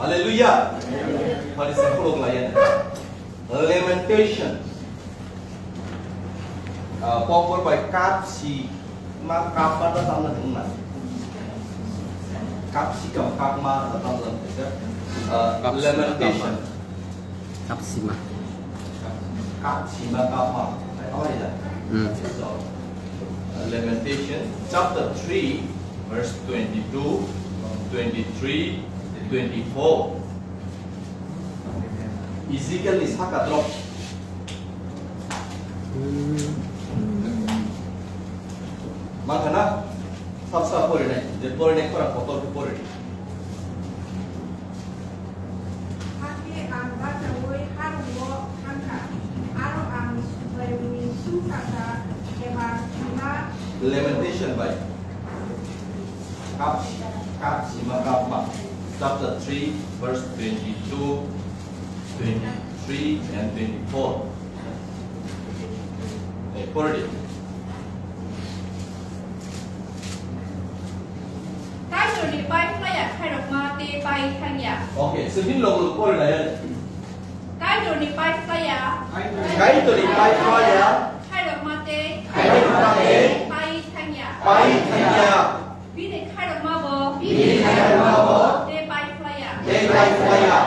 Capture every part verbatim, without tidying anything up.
Hallelujah. Hallelujah. Hallelujah. Lamentation. Ah, pokor bai kap si ma kap ma ta tamna thung na. Kap si kam kap ma ta tamna thung na. Ah, Kap si ma kap ma. Lamentation. Kap si ma. Kap si ma kap ma. Apa ya? Hmm. So, uh, Lamentation chapter three, verse twenty-two, twenty-three, twenty-four. Ezekiel ni saka drop. Mangkana, sab sab pori nai, je pori nai, pora kotor ke pori nai. Hakhe ang bachaui harungo thangkha, aro ang Subraiyungni sumkha kha, eba thwima Lamentation bai. Kap, kap sima kapma. Chapter three, verse twenty-two, twenty-three and twenty-four. Eh, pori di. Kaitorni pai phlaiya khairokma tei pai thangya. Okay, so hini logo logo pori lai. Kaitorni pai phlaiya. Kaitorni pai phlaiya. Khairokma tei. Khairokma tei. Pai thangya. Pai thangya. Bini khairokma bo. Bini khairokma bo. Tei pai phlaiya. Tei pai phlaiya.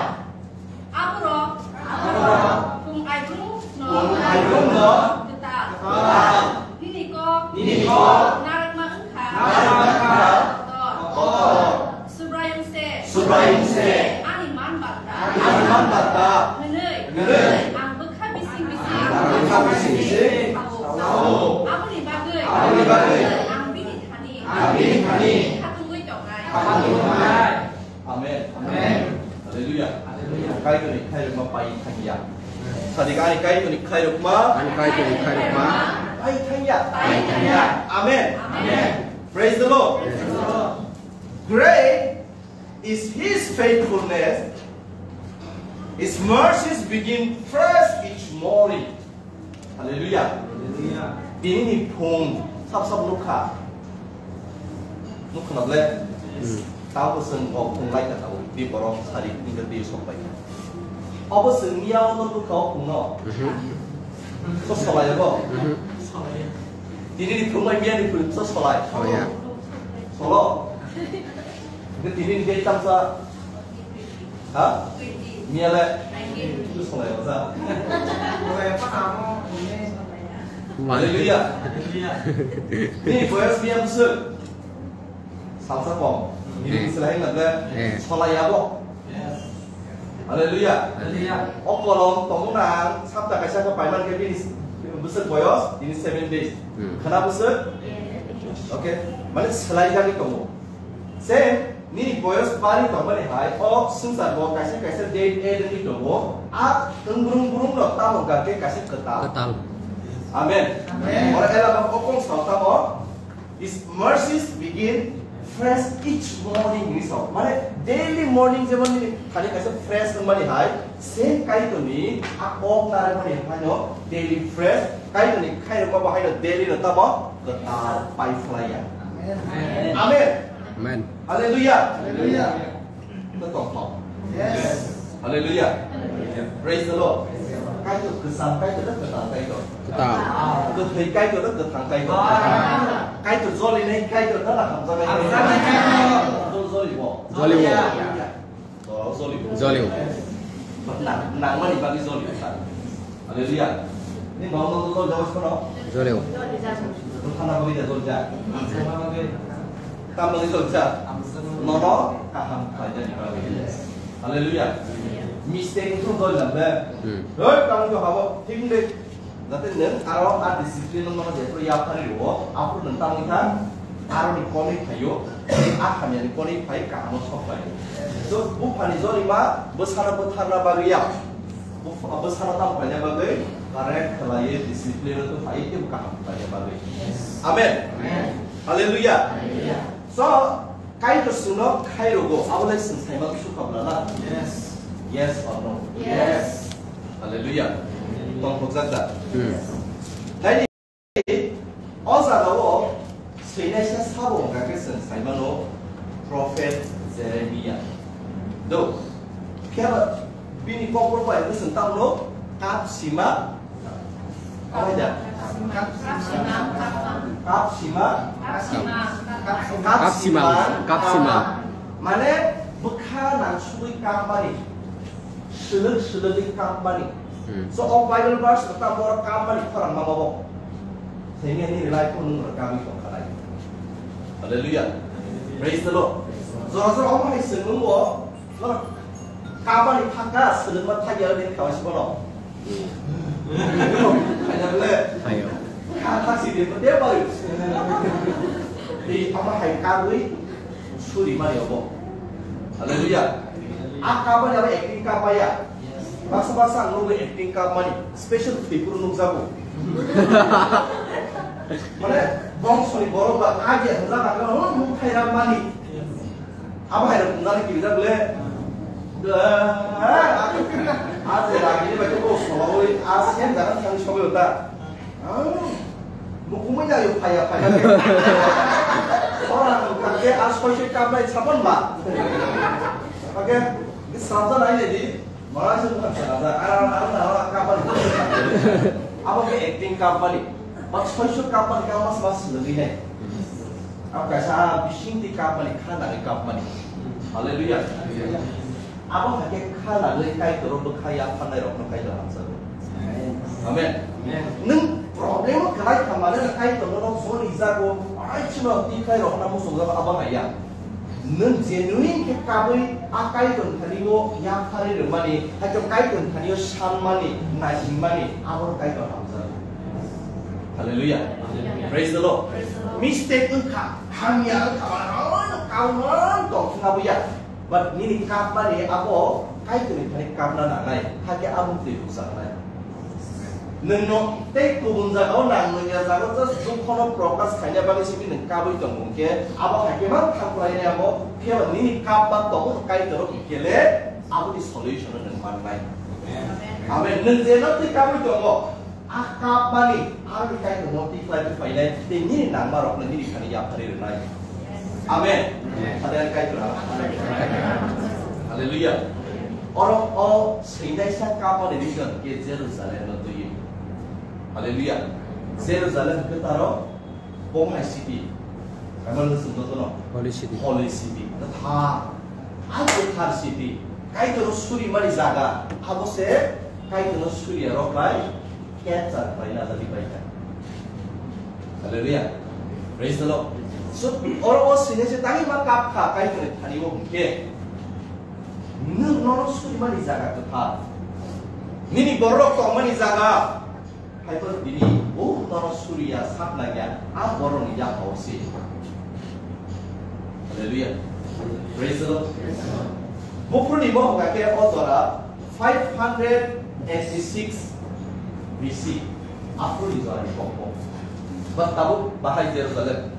Aborok. Aborok. Pung aibrung no. Pung aibrung no. Kwtal. Kwtal. Nini kok. Nini kok. Narwkma wngkha. Narwkma wngkha. Kotor. Kotor. Subraiyung se. Subraiyung se. Ani man bata. Ani man bata. Hwnwi. Hwnwi. Ang bwkha bising bising. Ang bwkha bising bising. Sabo. Sabo. Aboni bagwi. Aboni bagwi. Ang bini thani. Ang bini thani. Khatungwi tongnai. Khatungwi tongnai. Amen. Amen. Hallelujah. Hallelujah. Kaitorni khairokma pai thangya. Sadi ka ani Kaitorni khairokma. Ani Kaitorni khairokma. Pai thangya. Pai thangya. Amen. Amen. Praise the Lord. Praise the Lord. Great is his faithfulness. His mercies begin fresh each morning. Hallelujah. Hallelujah. Tini ni phung sap sap nukha. Nukha na ble? Hmm. Tao ko seng o phung lai ka tao di borok sari ni ka di sok bai. Obo seng miya o no nukha o phung no. Mhm. So solai bo. Mhm. Tini ni phung bai miya ni phung so solai. Solai ya. Solo. Tini ni date tamsa. Ha? Miya le? Itu solai wasa. Hallelujah. Hallelujah. Ni boyos miya bwswk. Salsa kom. Ni Eh. Selai na ble. Eh. Solai ya bo. Yes. Hallelujah. Hallelujah. O kolom tongmung nang sapta kaisa khe paiman khe bini bwswk boyos, bini seven days. Hmm. Khana bwswk? Okay. Mane selai jagwi tongo. Same, nini boyos bari tongmani hai, o swngchar bo kaisa kaisa date A dengwi tongo, a wngbrung brung rok tamo gakhe kaisa kwtal. Kwtal. Amen. Amen. Oro elabang o kong sao tamo, his mercies begin fresh each morning hinwi sao. Mane daily morning jemon nini thani kaisa fresh wngmani hai, same Kaitorni a kok narwkmani haino daily fresh, Kaitorni khairokma bo haino daily no tamo kwtal pai phlaiya. Amen. Amen. Amen. Hallelujah. Hallelujah. Ito tongthok. Yes. Hallelujah. Hallelujah. Praise the Lord. Kaitor kwcham, Kaitor kwtal, Kaitor. Kwtal. Kwthwi, Kaitor kwthang, Kaitor. Amen. Kaitor jolinai, Kaitor na hamjaknai. Hamjaknai Kaitor. Jol jolibo. Jolibo. Hallelujah. Jolio. Jolio. Nang, nangmani bagwi jolio sa. Hallelujah. Ni bawang no jol jagos kono? Jolio. Nung khana bagwi da jol ja. Tam bagwi jol ja. Nono kaham khlaijani bagwi. Hallelujah. Mistake ni jol ja be. Hmm. Hoi, tamo jo habo. Thik de. Jate nwng aro a discipline no jephru yapharwi rwo, aphuru nwng tamo wngkha, aroni konwi phaio, a hamyani konwi phai kahamo sok bai. So, buphani jolima bwsano bwtharna bagwi ya. Buph-, bwsano tamo khlaina bagwi, correct khlaiwi discipline no phaiwi teibo kaham khlaina bagwi. Amen. Amen. Hallelujah. Hallelujah. So, Kaitor chwngno khairogo, abo lai chwng saimano sukha bla na? Yes. Yes or no? Yes. Hallelujah. Tong khokjak da? Hmm. Taini o jagao swinaisa sabo wngkha khe chwng saimano prophet Jeremiah. Do, Khe bini kokborok bai bwswng tamo no kap sima. Amai da? Kap sima. Kap sima. Kap sima. Mane bwkha nang sugwi kap mani. Swlwk swlwgwi kap mani. Hmm. So o Bible verse tamo kap mani khorang ma bo. Thengya ni life ko nung kap tong khalai. Hallelujah. Praise the Lord. Jora jora omo hai swngmung bo. Kabani thangka, selengma thangya, din kawai si bono. Kaya le. Ayo. Kha thak si din, dia baru. Di ama hai kabui, suri mani obo. Hallelujah. A kabani abo acting kabaya. Baksa baksa ang nungwi acting kabmani. Special Tripura nukjago. Mane, bongsoni borok ba, agi hanjak hanjak, oh, nung thai ram mani. Abo hai rok nani kirijak le. A je ragini bai khe bo solawi, a sen jagan thangwi sogwi ta. Mukumui jayo phaya phaya. Ora nang khe a soi soi kam nai sabon ba. Oke, ni sabon ai le di. Mara se bukan sana da. Ara ara na ara kapan. Abo ke acting company. Bak soi soi company ka mas mas lagi hai. Abo kaisa bising ti kapmani, kha nangwi kapmani. Hallelujah. Abo hai khe kha nangwi Kaitor bwkha yapharnai rokno Kaitor hamjago. Amen. Nwng problem o kwlai kha mane Kaitor no phone rijago, ai chwla ti khai rokna muchungjago abo hai ya. Nwng genuine khe kabwi a Kaitor thani o yapharwi rwmani, hai khe Kaitor thani o sanmani, naisingmani, abo Kaitor hamjago. Hallelujah. Hallelujah. Praise the Lord. Praise the Lord. Mistake wngkha, hamya wngkha, mano kauma tongthwng aboya. But nini kapmani abo Kaitorni thani kapna nangnai, hakhe abo twi bukjaknai. Nwngno tei kubun jagao nang nungya jaga just dukhono prokash khaina bagwi simi nwng kabwi tongo hwnkhe abo hakhe ma thakrainai abo, phiya nini kapma tongo Kaitor hwnkhe le aboni solution nwng mannai. Amen. Nwng jeno twi kabwi tongo, a kapmani, aroni Kaitor no tikhlai bwphainai, tei nini nangma rokno nini thani yapharwi rwnai. Amen. Amen. Hallelujah. Kaitor. Hallelujah. Oro o swinaisa kapmani reason ke Jerusalem no twiwi. Hallelujah. Jerusalem kwtharo. Bo hai city. Kaimon no sumno tono. Holy city. Holy city. Kwthar. A kwthar city. Kaitor suri mani jaga. Abo se Kaitor suriya rok bai capture bai na jadi bai ka. Hallelujah. Praise the Lord. So, oro o sine se tani ma kap kha Kaitor thani o hwnkhe. Nwng nono suri mani jaga kwthar. Nini borok tong mani jaga. Haiphano bini bukhuk nono suriya sak nangya, a borokni yakao se. Hallelujah. Praise the Lord. Buphuruni bo hwnkha khe o jora five hundred eighty-six B C. Aphuruni jorani kokbo. But tabuk bahai Jerusalem.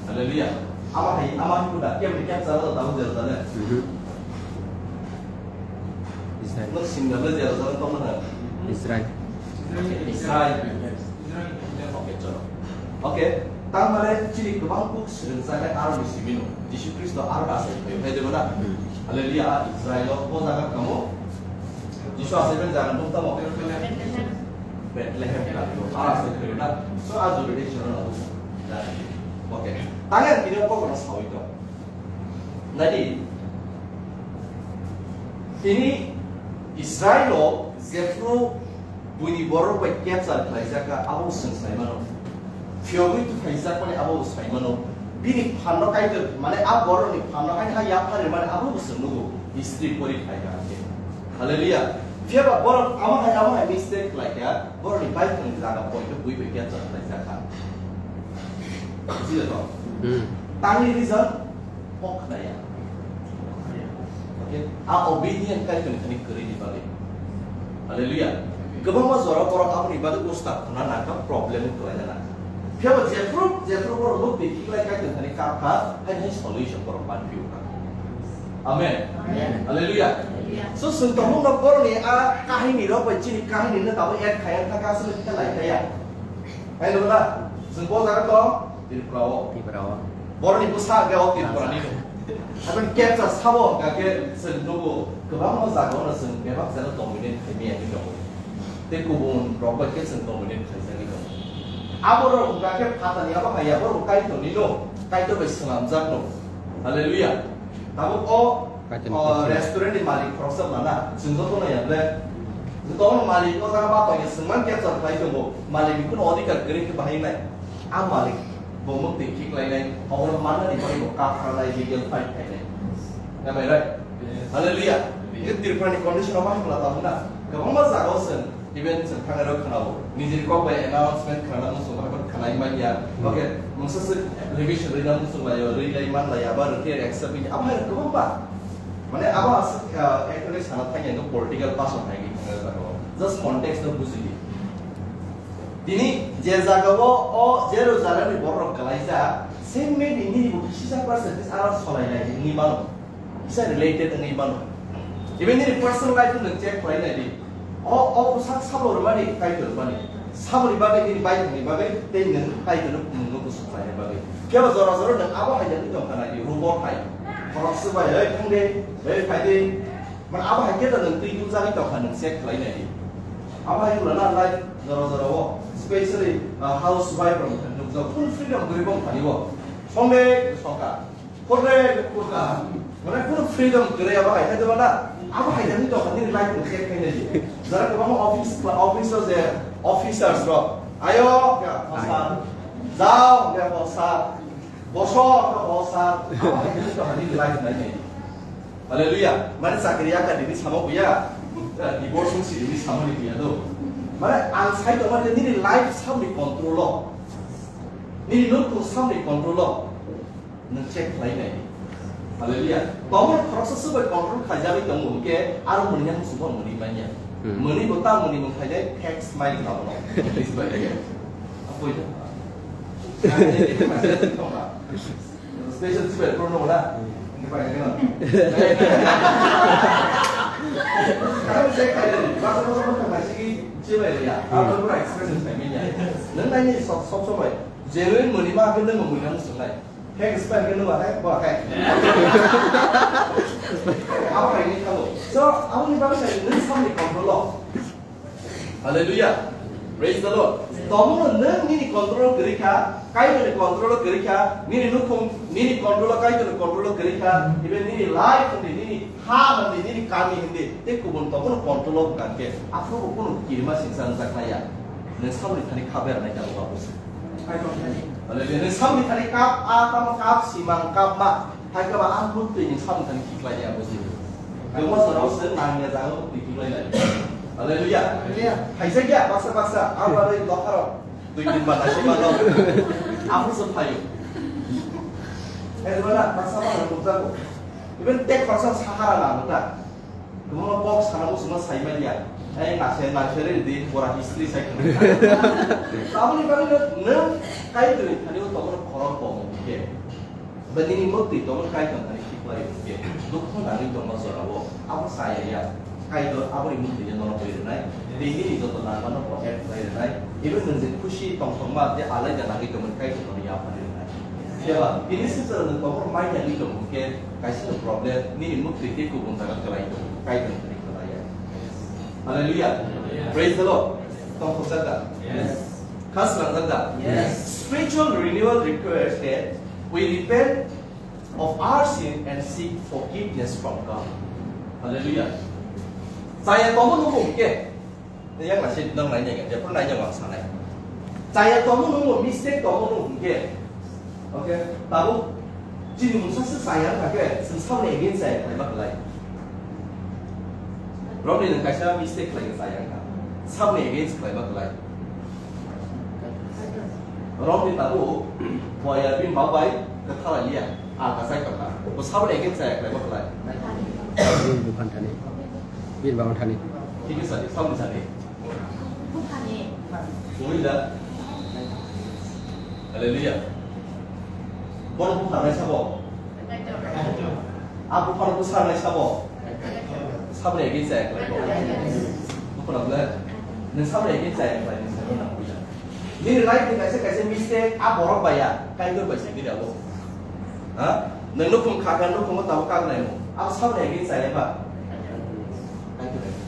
Hallelujah. Ama hai, ama hai kuda, kem ni kem sara da tahu Jerusalem. Mhm. Israel. Lo singa le Jerusalem to mana? Israel. Israel. Okay, chalo. Okay, tang mane chini kwbang kuk srwng jaga aro ni simino. Jisu Kristo aro asai phaio, hai de mana? Mhm. Hallelujah, Israel o ko jaga kamo. Jisu asai ben jaga nung tamo. Bethlehem ka, ah, se kiri na. So, a juri de choro na. Okay. Tanya kini kok na sawi to. Nadi. Tini Israel o Jethro buini borok bai capture khlaijak kha, abo swng sai mano. Phiyogwi tu khaijak mani abo bo sai mano. Bini phanno Kaitor, mane a borokni phanno hai ha yaphar mani abo bo swng nugo. History pori khai ka khe. Hallelujah. Phiya ba borok amo hai, amo hai mistake khlai kha, borokni Bible ni jaga point o bui bai kya chak khlai jak kha. Buji to? Hmm. Tangni reason, pok khnaya. Okay? A obedient kai tong thani kwrwi ni bagwi. Hallelujah. Kwbangma jora borok aboni bagwi usta khuna nangkha, problem khlai na nangkha. Phiya ba jephru, jephru borok nuk bikhi khlai kai tong thani kap kha, hai hai solution borok man phiu kha. Amen. Amen. Hallelujah. Hallelujah. So, chwng tongmung no borokni a kahini rok bai chini kahini no tabuk add khaya thaka aswk khe lai khaya. Hai no na? Chwng bo jaga tong, Tripura o. Tripura o. Borokni bwsa age o Tripura ni. Aboni capture sabo hwnkha khe chwng nugo kwbangma jagao no chwng bebak jagao dominate khaimaya hinwi tongo. Tei kubun rok bai khe chwng dominate khaijagwi tongo. Abo rok hwnkha khe phatani abo hai ya, borok Kaitorni no, Kaitor bai swnamjak no. Hallelujah. Tabuk o, Kaitorni o, khoroksa. Restaurant ni malik khoroksa mana, chwng joto no ya ble. Joto no malik o jaga ma tongya, chwng man capture khlai tongo. Malik ni kuno odhikar kwrwi khe bahai nai. A malik bo mwktwi khiklainai, oborok mannani bagwi bo kapranai, legal fight khainai. Am I right? Yes. Hallelujah. Yes. Hingke Tripura ni condition o ma himla tabuk na? Kwbangma jaga o chwng, even chwng thangnairok khwnao, nijini kok bai announcement khwnana muchung bai, khwnai manya. Hmm. Okay, mungsa se revision rwina muchung bai, rwilai manlai, abo rwkhe accept ni, abo hai kwbangma. Mane abo aswk, ah, actually sana thangya no political person thangwi thangnairok jaga o. Just context no bujidi. Tini je jagao o Jerusalem ni borok kwlaijak, same maybe nini bo kisa percentage aro solai nai wngwi mano, kisa related wngwi mano. Even nini personal life nwng check khlai nai di. O, o bwsak sabo rwmani, Kaitor rwmani. Saboni bagwi nini baithangni bagwi tei nwng Kaitorno, nwngno bwswk khlaina bagwi. Kebo jora jora nwng abo hai jani tongkha nai di, rubo hai. Khorok swbai, "Oi, thang de, oi, phai de." Mane abo hai khe nwng twi nukjagwi tongkha, nwng check khlai nai di. Abo hai wngna na lai jora jora o, specially, uh, housewife rok nukjak full freedom kwrwi bong thani o. Songde songkha, khorde khorkha. Mane full freedom kwrwi abo hai khe deba na. Abo hai khe tongkha nini life nwng check khlai nai di. Jara kwbangma office, office o je officers rok, "Ayo, ya, boss sir. Jao, ya, boss sir. Boso, ya, boss sir." Abo hai khe tongkha nini life nai nai. Hallelujah. Mane chakri ya ka dini samo buya. Eh, divorce si dini samo ni buya do. Mane ang sai to mane nini life samni control o. Nini nuk tu samni control o. Nwng check khlai nai. Hallelujah. Tomor khoroksa swbai control khaijagwi tongo hwnkhe aro mwnwi yang subo mwnwi manya. Hmm. Mwnwi bo ta mwnwi mung khaijai tax mai tamo. Please bai. Apoi da. Special chibai pro no na. Ini pakai kan. Kamu saya kaya ni, bahasa bahasa bahasa masih chibai ya. Apa pura expression saya minya. Nang nanya sok sok sok bai. Genuine muni ma ke nang muni nang sungai. Kayak spend ke nang bahai bahai. Apa ini kamu? So, aku ni bangsa ini sampai kontrol. Hallelujah. Praise the Lord. Tomono nwng nini control kwrwi kha, Kaitorni control kwrwi kha, nini nukhung nini control, Kaitorni control kwrwi kha, even nini life hindi, nini ha hindi, nini kami hindi, tei kubun tomono control wngkha khe, aphuru bo kunu kirima singsa wngjaknai ya. Nwng samni thani kha bera nai kha bo babu se. Hallelujah. Nwng samni thani kap a tamo kap simang kap ma. Hai khe ba ang bwtwi ni samung thani khiklai ya buji. Ang ma sarao se nang ya jang bwtwi khiklai lai. Hallelujah. Hallelujah. Hai se ya baksa baksa ang ba rei dokharo. Dui din ba nasi ba lo. Ang se phayo. Eh, mana baksa ba nang jago. Even tek baksa sahara na ta. Kwbangma kok sana muchungma saimanya. Ai nase nase re di pura history sai khna. Tamoni bagwi no nwng Kaitorni thani o tongmani khorok bo mungkhe. Ba nini mwktwi tongmani Kaitor thani khiklai mungkhe. Dukho nangwi tongma jorao abo chaya ya. Kaitor aboni mwktwi no nono koi rwnai. Tei nini joto nangmano bo add khlai rwnai. Even nwng je khusi tongthokma je alaida nangwi tongmani Kaitor nono yaphari rwnai. Phiya ba, bini swijaro nwng tongmani mai nangwi tongmung khe, kaisa no problem, nini mwktwi tei kubun jaga kwlai tongo, Kaitor thani kwlai ya. Hallelujah. Praise the Lord. Tongthokjak da? Yes. Kha swnamjak da? Yes. Spiritual renewal requires that we repent of our sin and seek forgiveness from God. Hallelujah. Chaya tongmo nukung khe, yang nasi nang nai nai, jephru nai nai wang sanai. Chaya tongmo nung mistake tongmo nung hingke. Okay, tabuk chini mungsa se chaya wngkha khe, chwng saboni against chaya khlai ma khlai. Romni nwng kaisa mistake khlai khe chaya wngkha. Saboni against khlai ma khlai. Romni tabuk boya bini bau bai kwtha lai liya, a kasai kwtha. Bo saboni against chaya khlai ma khlai. Bini buphan thani. Bini bau thani. Thik khe sadi, saboni sadi. Buphani. Sungwi da. Hallelujah. Bono bupha nai sabo? A bupha no bwsa nai sabo? Saboni against chaya khlai bo. Bupha no bwle. Nwng saboni against chaya khlai, nwng saboni nang buja. Nini life ni kaisa kaisa mistake a borok bai ya, Kaitor bai se nini abo. Ha? Nwng nukhung kha kha, nukhungo tabuk kak naimung. Abo saboni against chaya ba? Kaitor against.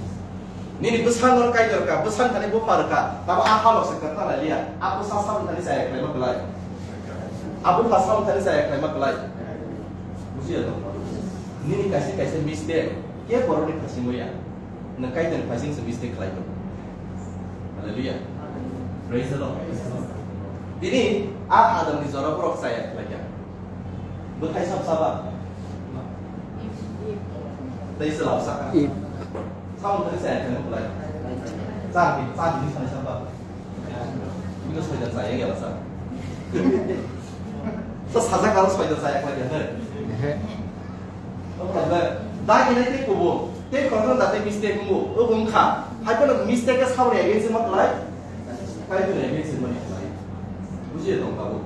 Nini bwskango Kaitor ka, bwskang thani bupha rwkha, tabo a halok se kwthang lai liya. A bwsa saboni thani chaya khlaima kwlai. A bupha saboni thani chaya khlaima kwlai. Bujiya tong? Nini kaisa kaisa mistake, ke borokni phasingo ya. Nwng Kaitorni phaising se mistake khlai tongo. Hallelujah. Praise the Lord. Tini a Adamni jora borok chaya khlai kha. Bwthai sab saba. Tei se lab saka. Eve. Samung tani chaya khlai khlai. Chati, chati ni sani saba. Bini soida chaya gela sa. Sa saja karo soida chaya khlai kha. Ehe. Dagi nai tei kubo, tei kono da tei mistake mo, o bung kha. Hai kono mistake ka sabri against ma khlai. Kaitor against ma khlai. Bujiya tong tabuk.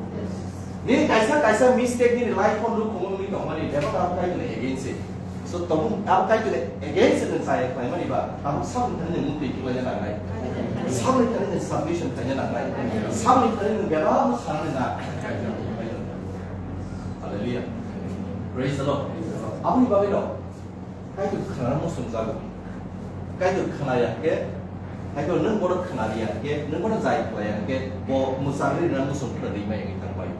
Nini kaisa kaisa mistake nini life o nukhungo wngwi tongmani, bebak abo Kaitor against. So tabuk abo Kaitor against nwng chaya khlaimani ba, tabuk sabri thani nwng mukti khlaina nangnai. Sabri thani nwng submission khlaina nangnai. Sabri thani nwng bebak no sanani na. Hallelujah. Praise the Lord. Aboni bagwi no Kaitor khwnana muchung jago. Kaitor khwnaya khe, Kaitor nwng bono khwnaliya khe, nwng bono jai khlaiya khe, bo mwchangri rwna muchung khwnarwi mai wngwi thangbai.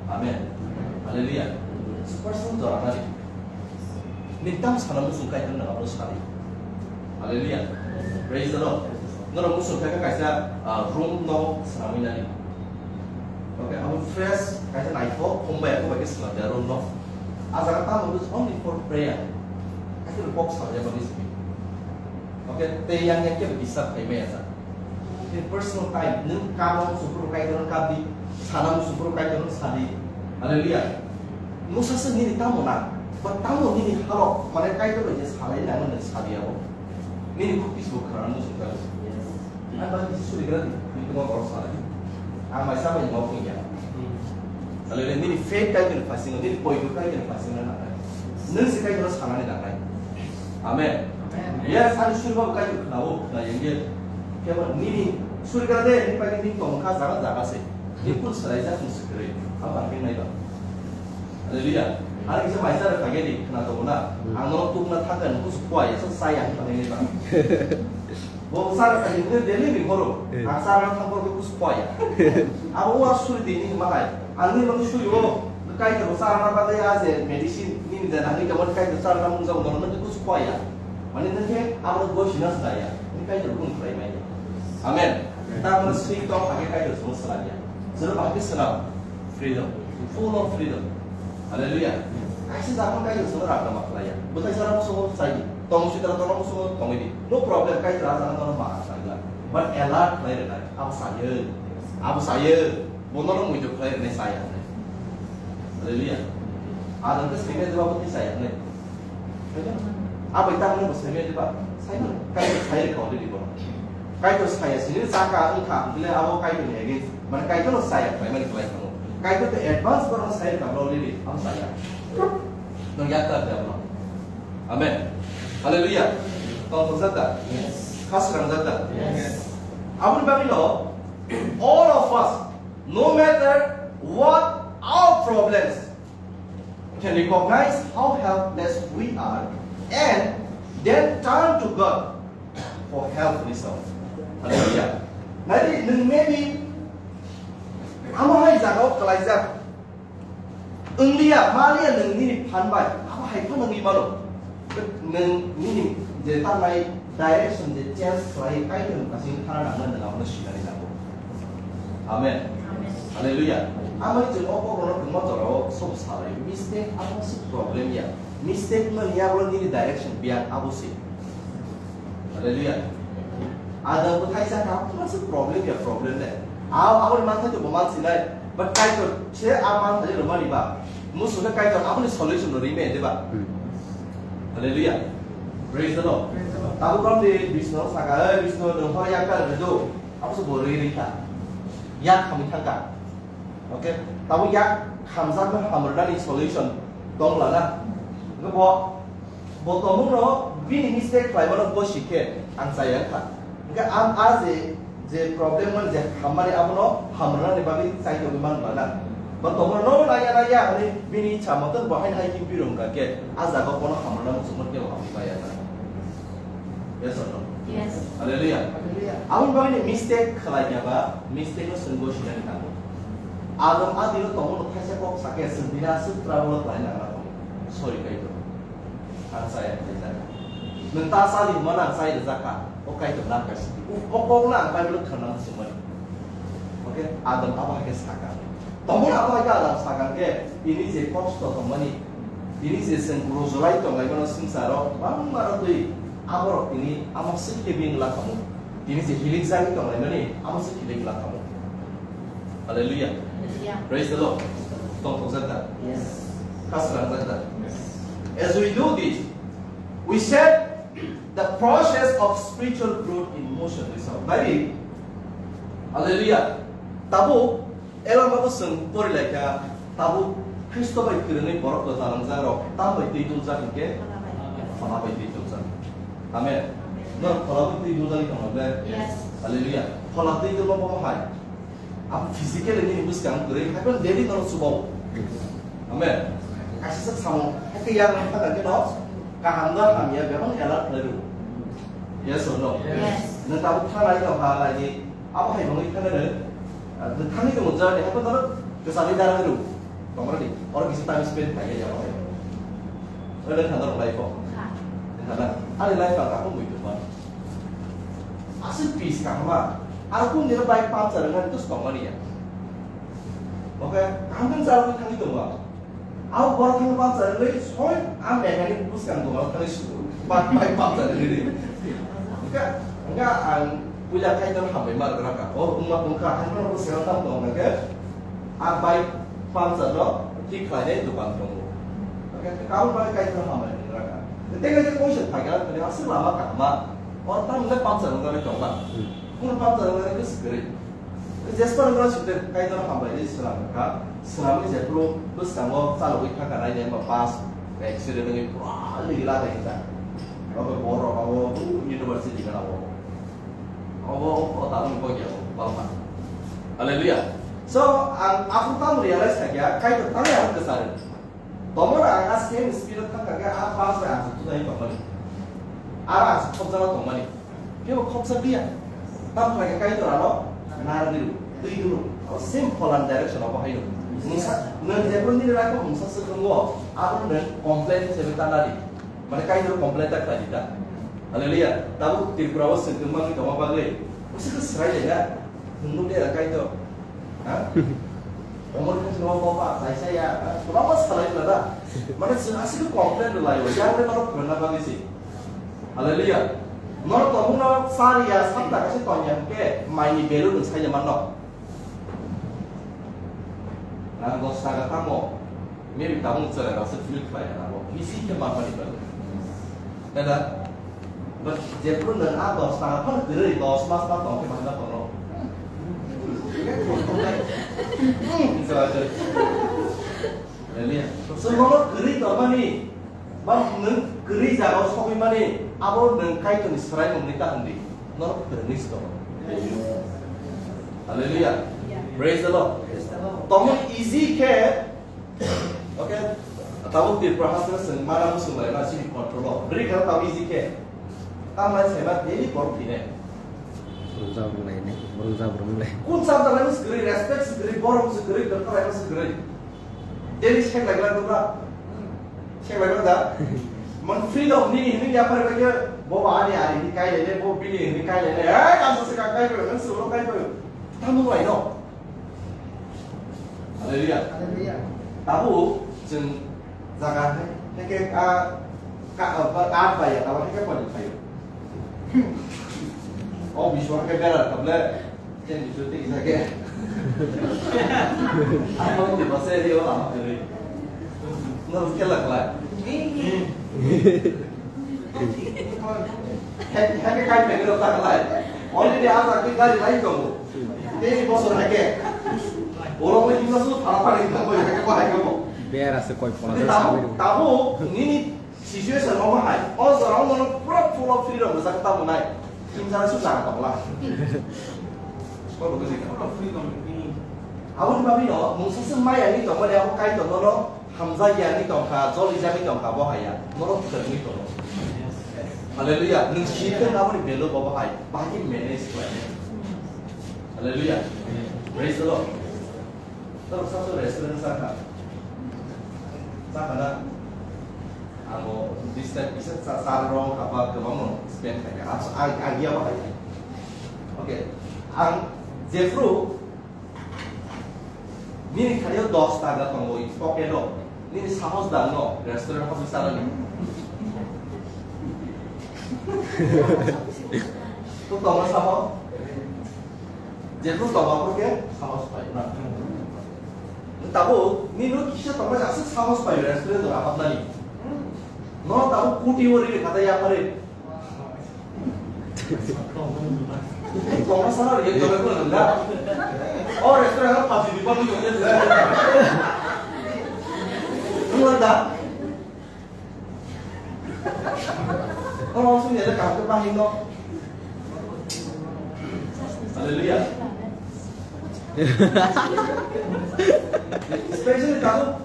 Amen. Hallelujah. Personal jora nari. Nini tam sana muchung Kaitor nwng abono sadi. Hallelujah. Praise the Lord. Norok muchung khe kaisa, ah, room no swnamwi nani. Okay, abo fresh, kaisa naithok, khum bai, khum bai khe swnamjak room no. A jaga tamo is only for prayer. Kaisa kok salya bagwi simi. Okay, tei yang yang khe disturb khai maya sa. In personal time, nwng kamo supuru Kaitor kap di, sana supuru Kaitor sadi. Hallelujah. Musa se nini tamo na, ba tamo nini halok, mane Kaitor je salai na nwng sadi abo. Nini khuk Facebook khana muchung jago. Ang ba kisi suri gra di, ni tuma borok sana di. Ang mai sa bai mo pung ya. Hallelujah. Nini faith kai kena fasting, nini poidu kai kena fasting na nakai. Nwng se kai kena sana ni nakai. Amen. Amen. Yes, ani suri ba kai kena o, na yenge. Kebo nini suri gra de, ni pai ni tong kha jaga jaga se. Ni pun serai jak ni sekre. Apa ang nai ba. Hallelujah. Ani kisa mai sa ra kage di, kena to na. Ang no tuk na thaka ni kus kuai, sa sai ang nai ba. Bo sara sa ni daily ni horo. Eh. Ang sara thang ko kus kuaya. Abo wa suri di ni mahai. Ang ni mang suri o. Kai ko sara na ba ya je medicine ni da na ni ka mon kai ko sara na mung jang don na kus kuaya. Mane na ke abo go sinas da ya. Ni kai ko kun try mai. Amen. Ta mana sing to age kai ko sala ya. Sala ba ke sala. Freedom. Full of freedom. Hallelujah. Kaisa jaga kai jeng song rakna ma khlaiya. Bwthai sara mo songo chai di. Tong sitra tong mo songo tongwi di. No problem, kai jeng song no ma khlaiya. But alert khlai rwna. Abo sayo. Abo sayo. Bono no muitu khlai rwna saya. Hallelujah. Adam ke sengkhe jawab bwthai saya ne. Abai tamo bo saimaya diba? Saimano. Kaitor saya kha already bono. Kaitor saya sini saka wngkha, bile abo Kaitor ni against. Mane Kaitor no saya khlaimani khlai thango. Kaitor to advance bono saya kha already. Abo saya. Nang yakta dia bono. Amen. Hallelujah. Tong tong jata. Yes. Khas rang jata. Yes. Aboni bagwi no, all of us, no matter what our problems, can recognize how helpless we are and then turn to God for help resource. Hallelujah. Nadi nwng maybe amo hai jaga o kalaijak. Wngliya, maliya nwng nini phan bai, abo hai phano wngwi mano. Nwng nini je tangnai direction je change khlai, Kaitor ni kasing thana nangna nwng abono sinani nango. Amen. Hallelujah. Amai chwng o kokrono kwma jorao sobo salai. Mistake abo se problem ya. Mistake wngmani yagulo nini direction biya abo se. Hallelujah. Adam bwthai sa kha, phano se problem ya problem le. Abo, aboni manthai to bo mansinai. But Kaitor se a manthai rwmani ba. Musu khe Kaitor aboni solution no rime de ba. Hmm. Hallelujah. Praise the Lord. Praise the Lord. Tabuk rom de Vishnu saka, "Hey Vishnu, nwng hor yak kar do." Abo se bo ri ri kha. Yak khamwi thang kha. Okay? Tabuk yak khamjakno hamrwnani solution tong lana. Hwnkhe bo, bo tongmungno bini mistake khlaimano bo sikhe ang chaya wngkha. Hwnkhe ang a je, je problem mani je hammani abono hamrwnani bagwi chai tongwi man lana. Ba tongma no naya naya hwnwi bini ichha moton bo haino hai khe birung ka khe, a jaga bono hamrwna muchungma kebo hamrwna ya na. Yes or no? Yes. Hallelujah. Hallelujah. Aboni bagwi ni mistake khlai ya ba, mistake no chwng gosinani nango. Adam a dino tongma no thaisa kok sakhe chwng dina aswk trouble khlai nang nango. Sorry, Kaitor. Ang chaya khlai jak. Nwng ta chadi hwnmano ang chai rwjak kha. O Kaitor nang kaisa. O, o kokno ang Bible khna muchungmani. Okay? Adam abo hai khe sakha. Tongmani abo hai khe Adam sakha khe, tini je kosto tongmani, tini je chwng rojolai tonglaimano swngcharo, bangma rw twi aborok tini amo swk khe bini lakhamu. Tini je healing jagwi tonglaimani, amo swk healing lakhamu. Hallelujah. Hallelujah. Praise the Lord. Tongthokjak da? Yes. Kha swnamjak da? Yes. As we do this, we set the process of spiritual growth in motion. We saw. Bai? Hallelujah. Tabuk, elama bo chwng porilaikha, tabuk Khristo bai kwrwngwi borok kwtal wngjakrok, tam bai twi tuljak hinkhe? Phola bai twi tuljak. Amen. Norok phola bai twi tuljagwi tongma ble? Yes. Hallelujah. Phola twi tulma bo hai. Abo physically nini bwskang kwrwi, haiphano daily norok chubao. Amen. Kaisa sak samung, haikhe yang nang thangkha khe no, kaham da hamya, bebak alert khlai rw. Yes or no? Yes. Nwng tabuk thangnai no ha lai di, abo hai bangwi thangkhe no, ah, nwng thangwi tongmani journey, haiphano norok kwchangwi da rw. Tongmani, oro kisa time spend khlai ya abo hai. Oro thang norok life o. Ha. Thang na, ani life ang kaphang bui tongma. Aswk peace kaham ma. Aro kung dino bike puncture wngkha, tus tongmani ya. Okay, kaham khe chalo thangwi tongo. Abo borok thangwi puncture wngwi soi, a mechanic bwskang dukan thangwi sugo. Bike, bike puncture wngwi ri. Wngkha, wngkha ang puila Kaitor hambai ma rwkha. O wngma wngkha, hai phano bwskang tam tong hwnkhe. A bike puncture no thik khlainai dukan tongo. Okay, kabul bai Kaitor hambai rwkha. Tei kaisa question phaikha, aswk lama kaham ma. O tamni puncture wngwi tongma. Kunu puncture wngwi khe swkirwi. Jesper wngkha sute Kaitor hambai ni swnam kha. Swnamni jephuru bwskango chalogwi thangkha naidi hwnba bus accident wngwi pura ligi lagai kha. Obo borok abo university gana obo. Obo o tabuk ni kok ya obo balma. Hallelujah. So ang aphuru tamo realize kha kya Kaitor tamo ang kwcharo. Tomoro ang a same speed o thangkha khe a bus bai ang se tujagwi tongmani. Aro ang se khopjagwi tongmani. Kebo khopjak liya. Tamo khlai khe Kaitor ano narwgwi rw, twi rw. Abo same phola ni direction o bo haino. Mungsa, nwng jephru nini life o mungsa swkang o, abo nwng complain hisabe ta nadi. Mane Kaitor complain ta khlai di ta. Hallelujah. Tabuk Tripura o swkang mangwi tongma bagwi. Bwswk khe swrai le na. Nwng nukliya Kaitor. Ha? Omor khe no bo ba sai sai ya. Kwbangma salai kla da. Mane chwng aswk complain rwlai o. Yang le norok phwrwngna bagwi se. Hallelujah. Norok tongmung no sari ya, sapta kaisa tong ya hwnkhe mai ni value nwng sai ya manno. Nang dos taka tamo. Maybe tabuk chwrai rok se feel khlai ya abo. Bisi khe ma pani bagwi. Kada, but jephru nwng a dos taka phano kwrwi, dos mas ma tong khe bahai ma tongno. Hallelujah. So, nono kwrwi tongmani, ba nwng kwrwi jagao sogwi mani, abo nwng Kaitorni swraimungni kaham di. Norok kwrwngwi se tongo. Hallelujah. Praise the Lord. Tongmung easy khe, okay, tabuk Tripura hasteo chwng mana muchung lai na chini control o. Bwrwi khe tabuk easy khe. Tamlai saima daily borok thwinai. Borok jabra lai nai, borok jabra lai. Kun cham talai muchung kwrwi, respect se kwrwi, borok muchung kwrwi, dokta lai muchung kwrwi. Daily sek lai glak dukha. Sek lai glak da. Man freedom nini hini ya pare lagi, bo ba ani ari ni kai lai le, bo bini hini kai lai le. Eh, kamu se kai kai, nang se ulo kai kai. Tamu lai no. Hallelujah. Hallelujah. Tabuk chwng jaga hai, hai khe a, ka, a, ba, a, ba ya, tabuk hai khe pali khayo. O biswa hai khe bera table, chen biswa tik jage. Ano ni base ri ola ma khe. No kela kala. Happy, happy kai pegero ta kalai. Already aja ke gari lai tongo. Tei bosor hake. Oro mo himna su thara thara himna ko hake ko hake mo. Bera se koi pona. Tabo, tabo nini situation mo hai. O jora mo pura full of freedom sa ta mo nai. Himna su na ta la. Ko ko si ka. Freedom ni. Aboni bagwi no mungsa se maya ni tongmani abo Kaitor nono hamjak ya ni tongkha, joli jak ni tongkha, bo haya. Nono thwrwngwi tongo. Hallelujah. Nwng si thwng aboni belo bo hai. Bahai khe manage khlai. Hallelujah. Praise the Lord. Toro sa so restaurant sa kha. Sa kha na. Amo this time isa sa sa rong apa kebang no spend kha. Ag ag ya bahai. Okay. Ang Jeffro Nini khario dos taka tongo i pocket o. Nini sahos da no restaurant hopi sarani. To tongo saho. Jephru tongo aphuru khe sahos pai na. Tabo nini no kisa tongo aswk sahos pai restaurant o hapnani. No tabo kuti o ri khata ya pare. Tongma sana ri tongma ko nang da. O restaurant ha pati di pati ko. Nang da. Ko sung ya ka ko pa hin no. Hallelujah. Especially tahu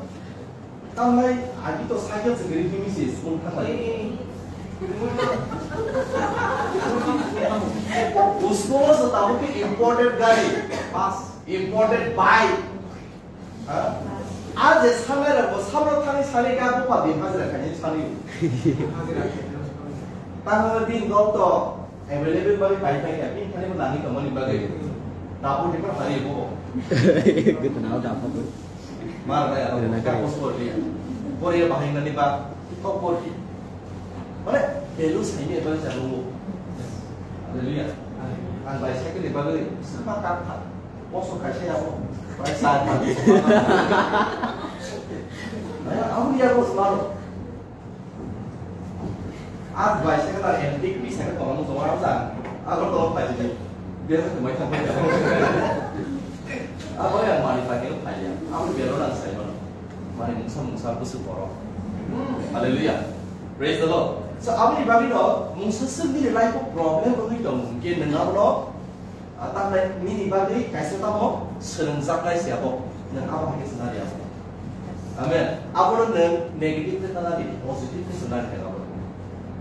Tamnai agi to cycle se gari kimi se school thang lai. Usmo se tabo ke imported gari, bus, imported bike. Ha? A je sangai ra bo sabro thani sani ga bo pa din hajra khani sani. Tang din dol to available bagi pai pai ya, pin thani bo nani to mani bagi. Tabu di pa hari bo. Gitu na da pa. Mar bai aro Rena ka kai. Post por dia. Por ya bahai nani ba. Kok por dia. Mane belu sai ni ba jalu. Hallelujah. Ang bai sai ke ba gai. Sama ka tha. Post kai sai abo. Bai sai ba. Ayo, ang dia bos baru. Ang bai sai ka antique piece ka tolong jong ang jang. Ang tolong pai jai. Dia tu mai thang pai. Abo yang mani pakai pai ya. Abo dia orang saya mana. Mani mungsa mungsa busu borok. Hallelujah. Praise the Lord. So aboni bagwi no mungsa sendiri life o problem rogwi tong mungkin nang abo no Ah, tamni nini bagwi kaisa tamo swrwngjaknai se abo, nwng abo hai khe swngna di abo. Amen. Abono nwng negative khe swngna di, positive khe swngna di abo.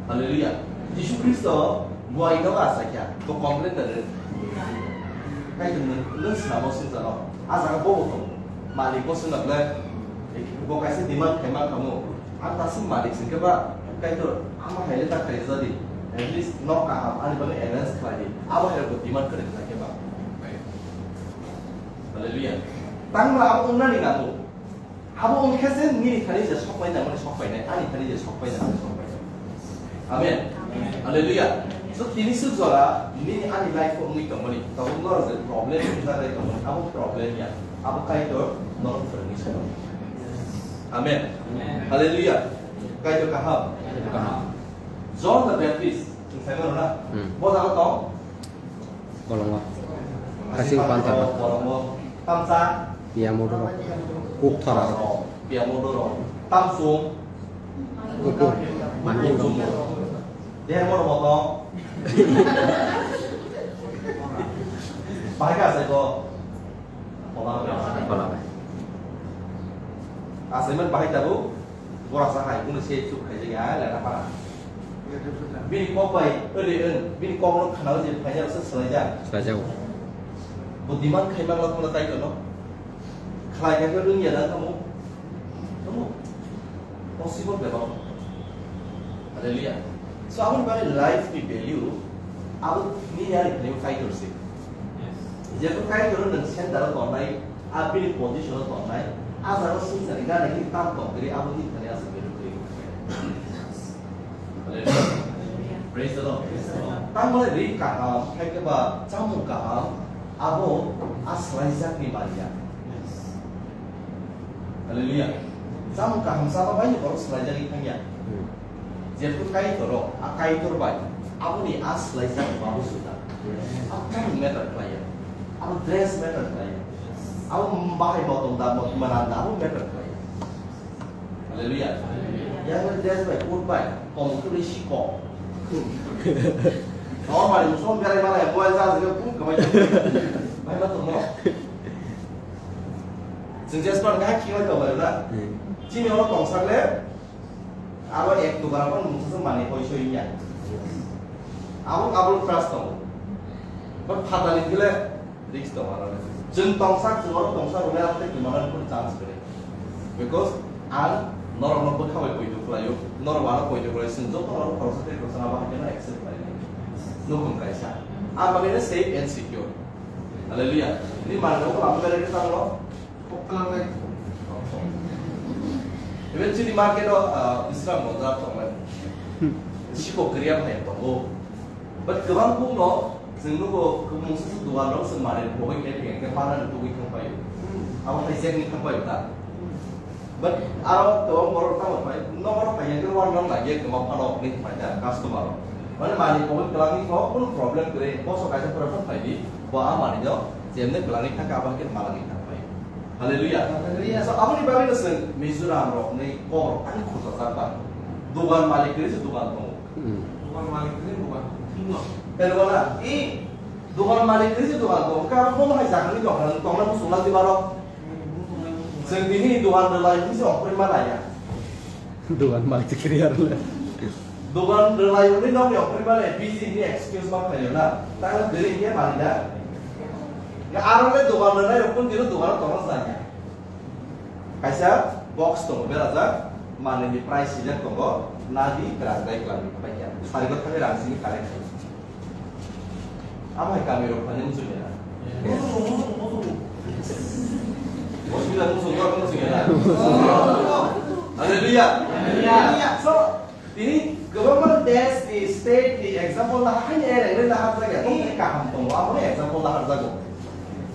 Hallelujah. Jisu Khristo buai no asakya, bo complain da rw. Kaitor nwng, nwng swnamo swngjano. A jaga bobo tongo. Malik bo swngna belai, bo kaisa demand khaima kamo. Ang tasing malik sing khe ba, Kaitor, ama hai le ta khai jadi. At least nok kaham ani bagwi arrange khlai di. Abo hai rokbo demand kwrwi khlai khe ba. Hallelujah. Tangma abo wngnani nango. Abo wng khe se nini thani je sok pai nangmani sok pai nai, ani thani je sok pai nangmani sok pai nai. Amen. Amen. Hallelujah. So, tini suk jora nini ani life o wngwi tongmani, tabuk norok je problem wngna bai tongmani, abo problem ya. Abo Kaitor norok phwrwngwi sano. Amen. Amen. Hallelujah. Kaitor kaham. Kaitor kaham. John the Baptist, chwng sai mano na? Hmm. Bo jaga tong? Bolongo. Kasing pantha. Bolongo. Tamsa. Pia modoro. Kuk thara. Pia modoro. Tamsung. Kuku. Mani. Dermo moto. Bahai ka sai ko. Kola. Kola. Asaiman bahai tabu. Bora sa hai, buno se chuk khai jaya, lada para. Bini kok bai, ele en, bini kok no khana je phai jaya se selai ja. Selai ja. Bo demand khai mang la kono tai kono. Khlai ka ko rung ya dan kamu. Kamu. Possible bebak. Hallelujah. So, aboni bagwi life ni value, abo ni ya ni Kaitor se. Yes. Jekon Kaitor nwng center o tongnai, a bini position o tongnai, a jaga swngchar gana hini tam tong kiri, abo ni thani asa value kiri. Hallelujah. Praise the Lord. Praise the Lord. Tamo ri kaham, hai ke ba chamung kaham, abo a swlaijakni manya. Yes. Hallelujah. Chamung kaham chaba bai ni borok swlaijagwi thangya. Hmm. Jephru Kaitor o, a Kaitor bai, aboni a swlaijak babu suda. Yes. Abo chamung matter khlaiya. Abo dress matter khlaiya. Abo bahai motong da, mot-, manan da, abo matter khlaiya. Hallelujah. Hallelujah. Yang dress bai, coat bai, tong khlai si kok. Normally, musom berai malai, boy sa, sa, pun kamai. Bai ma tong no. Chwng jesmano kaham khiklai tongo na? Hmm. Chini oro tongsak le abo ek dukan abo mungsa se manwi hoi soi ya. Abo abo crush tongo. But phatani kile risk tongo aro. Chwng tongsak, chwng oro tongsak hwnwi abo tei kwmana phuru chance kwrwi. Because ang norokno bwkha bai poito khlaio, norok ano poito khlaio, chwng joto norok khoroksa tei khoroksa abo hai kheno accept khlainai. Nukhung kaisa. Ang bagwi no safe and secure. Hallelujah. Ni manwi no lama berai khe tamo. Even chini market o, ah, Bisram Mondra tongnai. Siko kriya phai tongo. But kwbang bung no, chwng nugo, kwbang sisi dugan rok chwng mare, bogoi khe phai khe mana ni tugui thang paio. Abo hai jek ni thang paio ta. But aro to borok tamo phai, no borok phai khe wan rok lagi khe ma phano ni phai ta customer rok. Mane mani bogoi kwlangni kho, kun problem kwrwi, boso kaisa problem phai di, bo a mani no, jemne kwlangni thang ka abo khe malangni thang paio. Hallelujah. Hallelujah. So, aboni bagwi no chwng Mizoram rok ni kok rok ani khorsa chak ba. Dugan malik kwrwi se dugan tongo. Hmm. Dugan malik kwrwi dugan thingo. Tei dugan na, i dugan malik kwrwi se dugan tongo. Ka abo hai jaga ni dok na tong na muchung la di baro. Hmm, muchung la di baro. Chwng tini dugan rwlai ni se ongkhorwi ma laya. Dugan malik kwrwi arle. Dugan rwlai ni nokni ongkhorwi ma laya, busy ni excuse ma khayo na. Tang diri ni mali da. Ga aro le dugan rwlai rok kun dino dugan tongo sanya. Kaisa box tongo berajak, manwi ni price sijak tongo, nadi kwrak dai kwlangwi paikha. Sari gotha ni rang simi kare khai. Abo hai kami rok thani muchung ya. Hospital muchung ya, muchung ya. Hallelujah. Hallelujah. So, tini kwbangma desh ni, state ni example lahar, haini ereng rwi lahar jaga, tongthai kaham tongo, abo ni example lahar jago.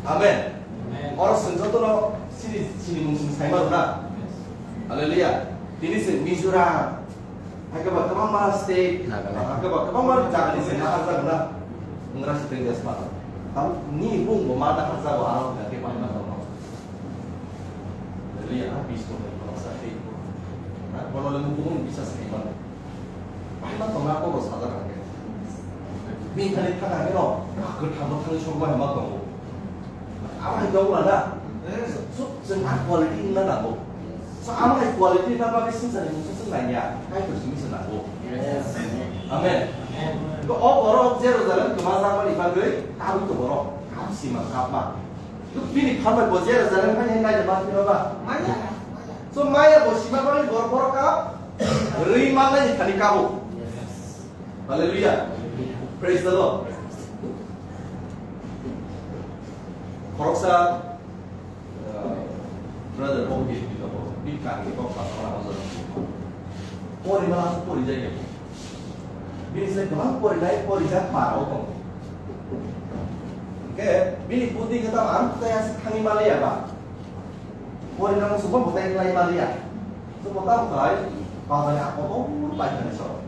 Amen. Amen. Oro chwng jotono chini, chini mung chwng sai mano na. Hallelujah. Tini chwng Mizoram, hakhe ba kwbangma state, Nagaland. Hakhe ba kwbangma jaga ni chwng lahar jago na. Wngkha se tei jesma. Tam ni bung bo ma lahar jago, aro hakhe pai ma tongo. Hallelujah, ha, bis tongo, kono sa tei. Na, kono le mukung bisa sai mano. Bahai ma tongo, ako bo sajak ang khe. Bini thani thang ang khe no, ah, kwthang bo thangwi sok bahai ma tongo. Abo hai dong la na. So, chwng a quality wngna nango. So, abo hai quality wngna bagwi swngcharni mungsa swng naiya, Kaitor simi se nango. Amen. Amen. Ko o borok Jerusalem kwma jakmani bagwi kabwi to borok, kap sima kapma. Bini phalbai bo Jerusalem hai hai naina bagwi ba. So, maya bo sima bagwi borok borok kap. Rwi mannai ni thani kabo. Hallelujah. Praise the Lord. Khoroksa, uh, brother Bobby David abo, bini kami kok pasal abo jana. Pori mana pori jai ya. Bini se kwbang pori nai, pori jak pa abo tong. Ke, bini budi kata am taya se thani mali ya ba. Pori nang subo butai lai mali ya. Subo ta butai, bazar ya kotor pai thani so.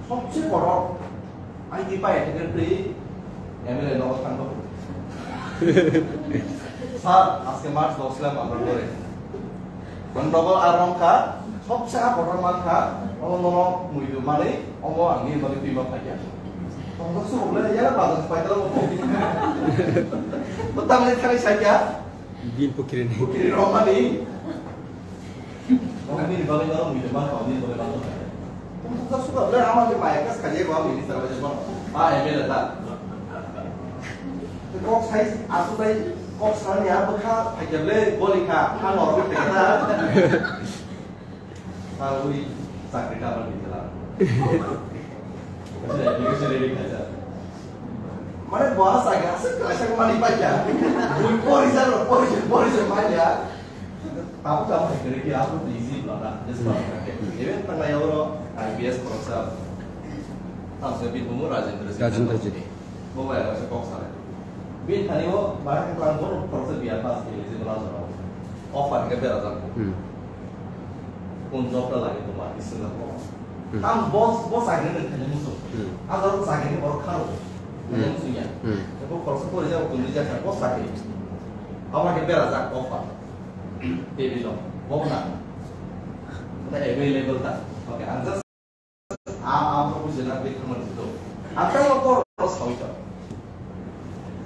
Sobse kotor. Ai di pai thani pri, M L A nogo thangbo. Sir, আজকে মাছ ধরছিলাম আপনার ঘরে। Ang nogo ar wngkha, sobse a kotor mankha, omo nono muidu manwi, omo ang nini bagwi twima phaikha. Tongthok sukhuk le, yala bazar paitala bo. Bo tamni thani saikha. Bin pukiri ni. Pukiri romani. Omo nini bagwi nono muidu mankha, nini bagwi nono. Tongthok sukhuk le, ama ke maya kas khaje ba, minister ba je ba. Ah, M L A ta. Kok sai aswk bai kok sani a bwkha phaikhe le goli kha, ha norok phaikhe na. Sa ui chakri ka bani khala. Application ready kha ja. Mane bo sa ga se kla sa mani pa ja. Ui pori ja ro, pori ja, pori ja ma ja. Tabu tabu hai kare ki apu easy bla na. Just pa. Even tang na yoro I P S professor. Tam se bi bumu Rajendra Singh. Rajendra ji. Bo bai rasa kok sa. Bin thani o bai klang bo professor biya pass ke je bla jora. Offer ke bera jang. Hmm. Kun job ta lagi to ma isin na ko. Hmm. Tam boss, boss agre ne thani musu. Hmm. Azar sa ke ni bor kharo. Hmm. Thani musu ya. Hmm. Ko professor ko ja ko ni ja ka boss sa ke. Ama ke bera jang offer. Te bi lo. Bo na. Na available ta. Okay, ang just A, a, bo bujina be thangmani to. Ang tamo koro sawi to.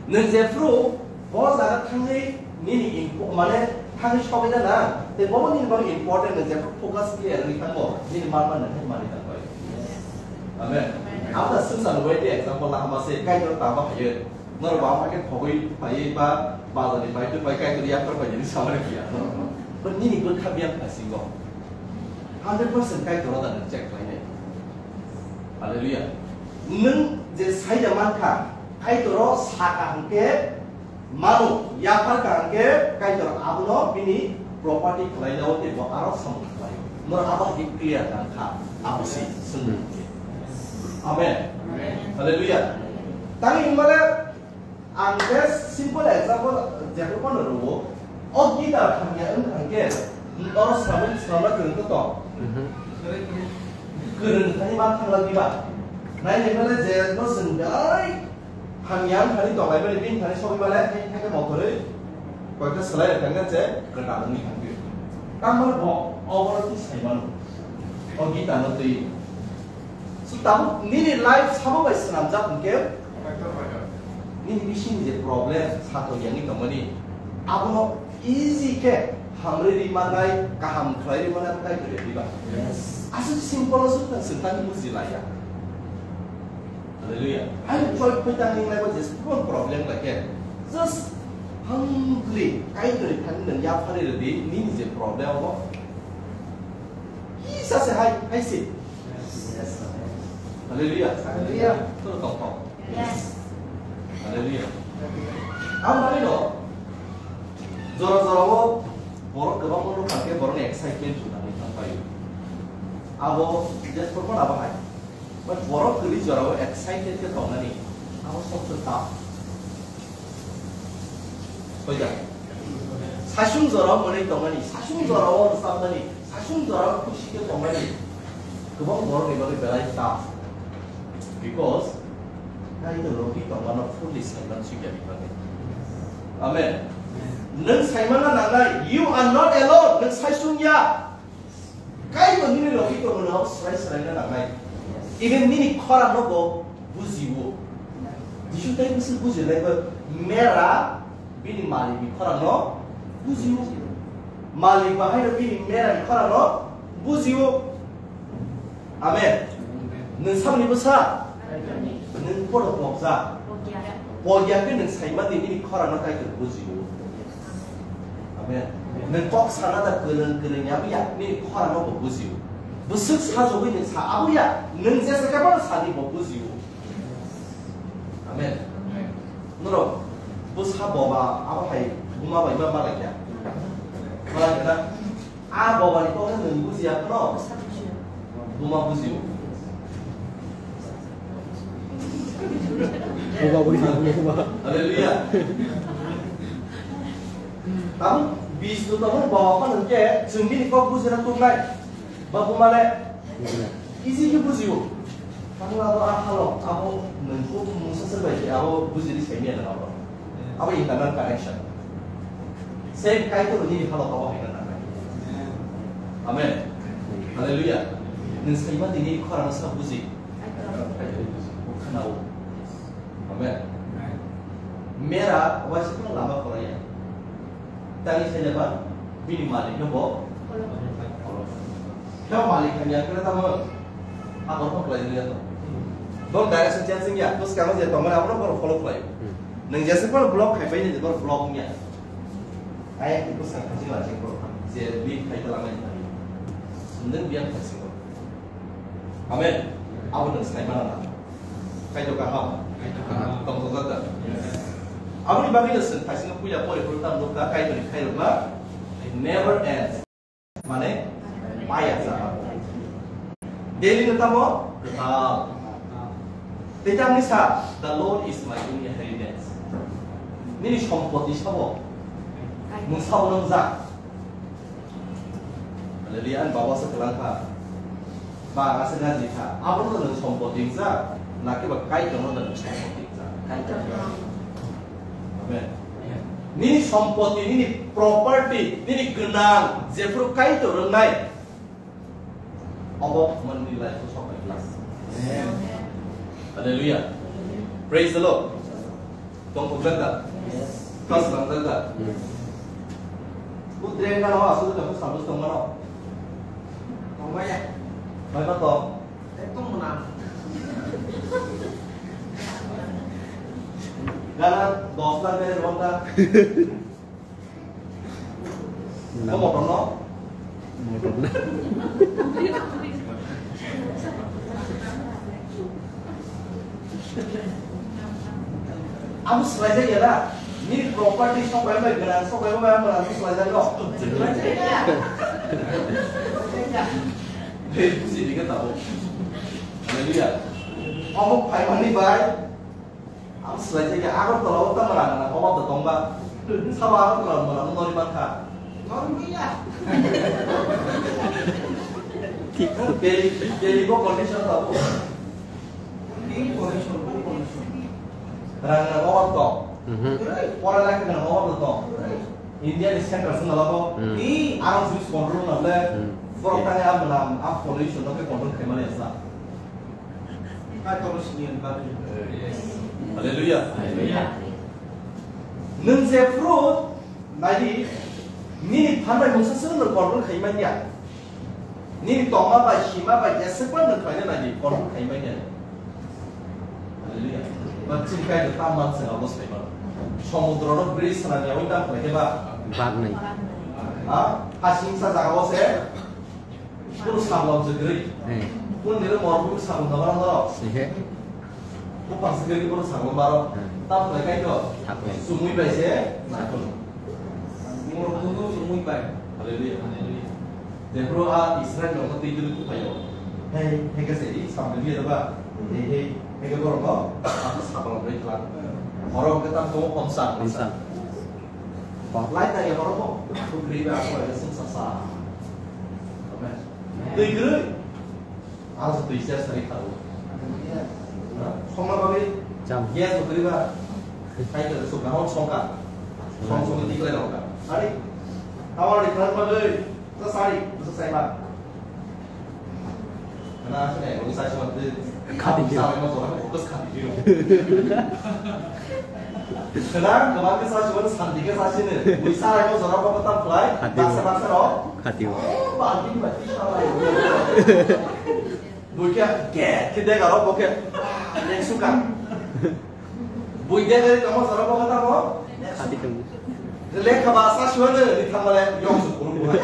Nwng jephru bo jaga thangwi nini info, mane Thangwi sogwi na nang, tei bobo nini bagwi important nang, jekhe focus clear wngwi thango, nini ma ma nang khe manwi tang bai. Amen. Abo da swngchar bai tei example lahama se, Kaitor tamo hayo. Norok ba ma khe thogwi phaiwi ba bazar ni bai tu bai Kaitor yaphar bai ni samani phiya. But nini bwkha biyang phasingo. Hundred percent Kaitor da nang check khlainai. Hallelujah. Nwng je saida mankha, Kaitor o saka hwnkhe, mano, yaphar kaham khe Kaitor abono bini property khlainao tei bo aro samung khlaio. Norok abo hai clear nang kha, abo se swngmung khe. Amen. Hallelujah. Tangwi hwnmale ang just simple example jephru phano rwo. O Gita hamya wngkha hwnkhe, oro sramwi sramna kwrwng khe tong. Kwrwng thani ma thangla diba? Nai hwnmale je no chwng belai Hamya wng thani tonglaimani bini thani sogwi male, hai, hai khe motorwi koita swlai rwkha hwnkhe se kwtal wngwi thangwi. Tamo bo oboro twi sai mano. O Gita no twi. So, tabuk nini life sabo bai swnamjak hwnkhe, nini bisingni je problem, sato yangwi tongmani, abono easy khe hamrwi rwi mannai, kaham khlai rwi mannai, tei kwrwi rwi ba. Yes. Aswk simple o swk swk tani buji laiya. Hallelujah. Hai choi phoi tang ning lai ba jesukon problem lai khe. Just humbly, Kaitor ni thani nang yaphari rwdi, nini je problem obo. Kisa se hai, hai se. Yes. Hallelujah. Hallelujah. Toro tong tong. Yes. Hallelujah. Ang mani no, jora jora o borok kwbangma nukha khe borokni excitement jora ni thang pai. Abo just for fun abo hai. But borok kwrwi jorao excited khe tongnani abo sobse tough. Hoida. Saichung jorao mwnwi tongnani, saichung jorao rwchapnani, saichung jorao khusi khe tongnani kwbang borokni bagwi belai tough. Because Kaitor logi tongmano fully saiman sugya ni bagwi. Amen. Nwng saimana nangnai, you are not alone, nwng saichung ya. Kaitor nini logi tongmano swrai swraina nangnai. Even nini khorang no bo bujio. Jisu tei bwswk bujinai bo mera bini malik ni khorang no bujio. Malik bahai no bini mera ni khorang no bujio. Amen. Nwng samani bwsa? Nwng podo pokjak. Pokya khe nwng saimani nini khorang no Kaitor bujio. Amen. Nwng kok sana da kwrwng kwrwng ya, buya nini khorang no bo bujio. Bwswk sajagwi nwng sa, abuya nwng jesa khe bono sani bo bujio. Amen. Norok bwsa boba abo hai buma bai ma malai kya? Malai kya na? A boba ni kok nwng bujiya kheno buma bujio. Boba bujio, boba. Hallelujah. Tamo bis do tamo boba kheno ke chwng bini kok bujina tungnai. Ba buma le easy ke bujio. Tamo abo a halo abo nwng kok mungsa se bai abo bujiri sai miya na abo. Abo internal connection. Same Kaitor nini halok abo hai na nangnai. Amen. Hallelujah. Nwng saima tini khorang sa buji. Kaitor buji. Khwnao. Amen. Mera waisa kheno lama khoraya. Tani saileba bini malik no bo. Khe malik hamya khe tamo. Hakor kok lai ya to. Bo direction change ya. Bwskango je tongmani abono borok follow khlai. Nwng jesuk phano block khai pai ni, borok block wngya. Ayang ni bwsang khachi la jeng borok je lead khai ta lamai ni. Sundeng biang khai singo. Amen. Abo nwng sai mana na. Kaitor kaham. Kaitor kaham. Tong tong jata. Yes. Aboni bagwi no sung khai singo puila pori pori tam nukha Kaitor ni khairokma. It never ends. Mane, maya jaga. Daily no tamo, kwtal. Tei tamni sa, "The Lord is my inheritance." Nini sompoti sabo, mung sabo nung jak. Hallelujah, ang baba se kelang kha. Ba, ase ngaji kha. Abo no nung sompoti jak. Nake ba Kaitor no nung sompoti jak. Kaitor. Amen. Nini sompoti, nini property, nini gwnang, jephru Kaitor rwngnai, obo manni life o sok bai khlai. Amen. Hallelujah. Praise the Lord. Tong kok jang da? Yes. Kas lang jang da? Yes. Bu train gano aswk da bu sabus tong mano. Tong maya. Bai ba to. Ekdom mwnam. Gana dos lakh mere ronta. Mwnam. Ko motor no? Motor no. Abo swlaijak ya da? Nini property sok bai bai gwnang, sok bai bai gwnang, abo swlaijak no? Swlaijak ya. Hei, buji dikhe tabo. Hallelujah. Omo phaimani bai, abo swlaijak ya. Agartala o tamo rang gwnang, omo da tongba. Sabo Agartala o rang nori mankha. Nori ya. Thik. Delhi, Delhi bo condition tabo. Rang rang obo tong. Mhm. Pora lai khe rang obo tong. India ni central sing nalabo. Hmm. Arong juice control nable. Hmm. Borok tani am nam am pollution no ke control khe mani asla. Yes. Hallelujah. Hallelujah. Nwng je fruit naidi nini phanai mungsa sung nwng control khai manya. Nini tongma bai, hima bai, jeswk bai nwng khlaina nai di, control khai manya. Hallelujah. Ba chini kai de tam man se abo sai ba. Somudro no bridge sana ni awin tam khlai ke ba. Bag nai. Ha? Ha singsa jaga o se. Pun sablam se gri. Eh. Pun nire mor pun sablam na barang daro. Ehe. Buphang se gari kono sakno maro. Hmm. Tamo khlai khaito. Sakno. Sumui bai se sakno. Moro kuno sumui bai. Hallelujah, hallelujah. Jebro a Israel no twi dulu ku payo. Hey, hey ka se di sambil dia ba. Hey, hey, hey ka boro no. Aku sakno bai khlak. Oro ke tam ko komsa. Komsa. Lai ta ya boro ko. Aku gri ba aku ada sum sasa. Amen. Twi gri. Ang se twi ser sari kharu. Songma bagwi. Cham. Gas bo kwrwi ba. Kai kwrwi sukha hon songkha. Song song di kwlai rokha. Sari. Tawar di kharu bagwi. Sa sari. Sa sai ba. Kana asli nai, bagwi sa sima de. Khati di. Sa ma jora ko bas khati di. Kana kama ke sa sima santi ke sa sini. Wi sa ai mo jora ko tam khlai. Khati. Baksa baksa ro. Khati. Oh, ba di ma ti sa lai. Buikhe, ke, ke dega ro, bo khe, ah, leng suka. Bui dega ri tamo sara bo kata mo. Khati tong. Lekha ba sa suwa ne, ni thang male, yong su kuru kuru.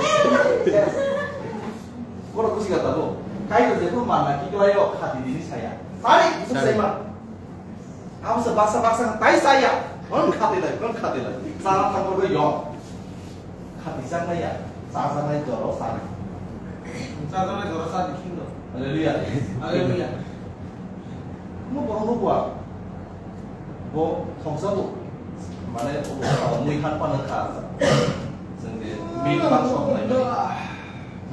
Yes. Koro kusi kata bo. Kai to je ko mana ki kala yo, khati dini saya. Sari, su sai ma. Abo se baksa baksa tai saya. Kon khati lai, kon khati lai. Sara thang ko yo. Khatijaknai ya, chajaknai joro chani. Chajaknai joro chani khindo. Hallelujah. Hallelujah. Mo borok no bua. Bo khongsa bo. Mane, mui khan pan kha. Jeng de, mi khan sok nai.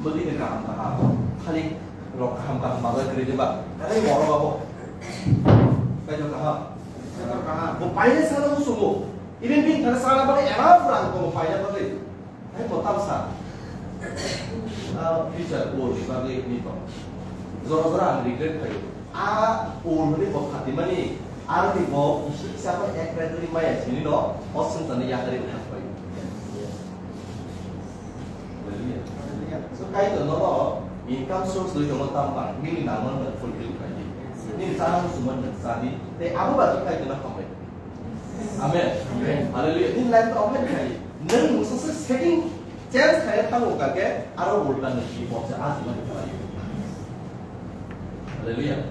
Bagi ni kaham kaham. Khali rok kaham kaham maga kri de ba. Kali moro ba bo. Kajo kaham. Kajo kaham. Bo paine sana bo sumo. Even bini thani sana bagwi enough rang tongo paina bagwi. Hai bo tamsa. Ah, future goal ni bagwi ni tong. Jora jora ang regret khaio. A goal ni bo khatimani, aroni bo isi isa ko ek rai duri maya sini no, o sung tani yakari uthak pai. So kai to no income source dui tongo tam bang, nini nangmani no fulfill khaidi. Nini sana musuman no sadi, te abo ba kai to na khambai. Amen. Amen. Hallelujah. Nini life ta open khai. Nang musa se setting change khai thango kake aro ulta ni ki boksa aji mani khai. Hallelujah.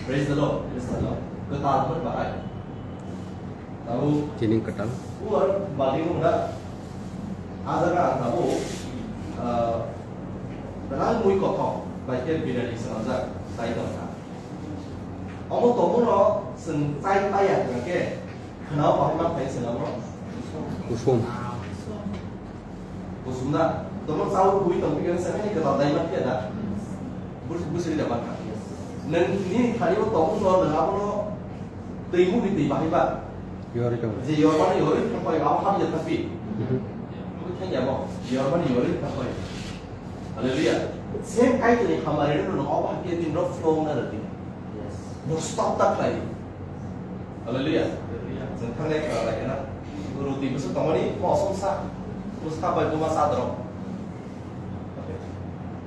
Praise the Lord. Praise the Lord. Kwtal pun bahai. Tahu. Chini kwtal. Uar bali ko mura. Ajaga tahu. Belai mui kothok. Bai ke bidani sanajak. Sai dong ka. Omo tongmano chwng chai taya hwnkhe khwnao bahai mankha chwng abo. Kusom. Kusom da. Tomo chao bui tong phikhe chwng hai kwtal dai mankhe da. Bus-, busri da mankha. Nwng nini thani o tongmano nwng abono twi mukni twi bahai ba. Yori tong. Je yormani yori thangpai abo hamya thangpi. Mhm. Thangya bo. Yormani yori thangpai. Hallelujah. Same Kaitorni hamari no no obo hakhe din rok flow na rati. Yes. Bo stop ta khlai. Hallelujah. Hallelujah. Jeng thangnai khlai na. Roti bwswk tongmani mo som sa. Sabai buma sadrok.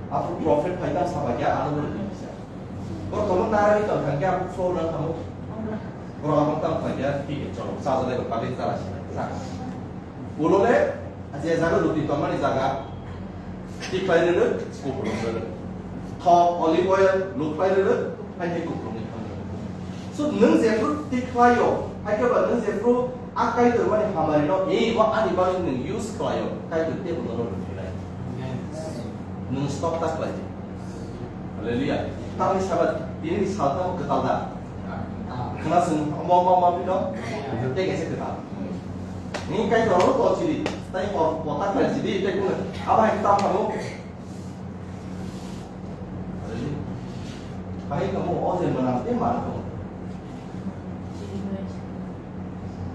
Apo prophet phai tang sabai kya ano bolo bisa. Boro tomo narai tang kang kya apo flow nang kamu. Boro apo tang phai kya ti ke cholo. Sa jale ko paling tara si. Sa. Ulo le aje jaga luti tomani jaga. Ti phai le le, kupulung le le. Thok olive oil lu phai le le, phai ni kupulung ni phai le. So nung jephru ti khlaio, hai ke ba nung jephru a Kaitor mani hamari no, ei wa ani bagwi nung use khlaio, Kaitor tei bo no rw phinai. Amen. Nung stop ta khlai di. Hallelujah. Tamni sabat, tini ni sal tamo kwtal da. Khna sung, mo, mo, mo, pino? Tei kaisa kwtal. Ni Kaitor ro to chili, tai ko, ko ta khlai chili, tei kuno, aba hai tam hamo. Hallelujah. Bai kamo o je manam tei manam.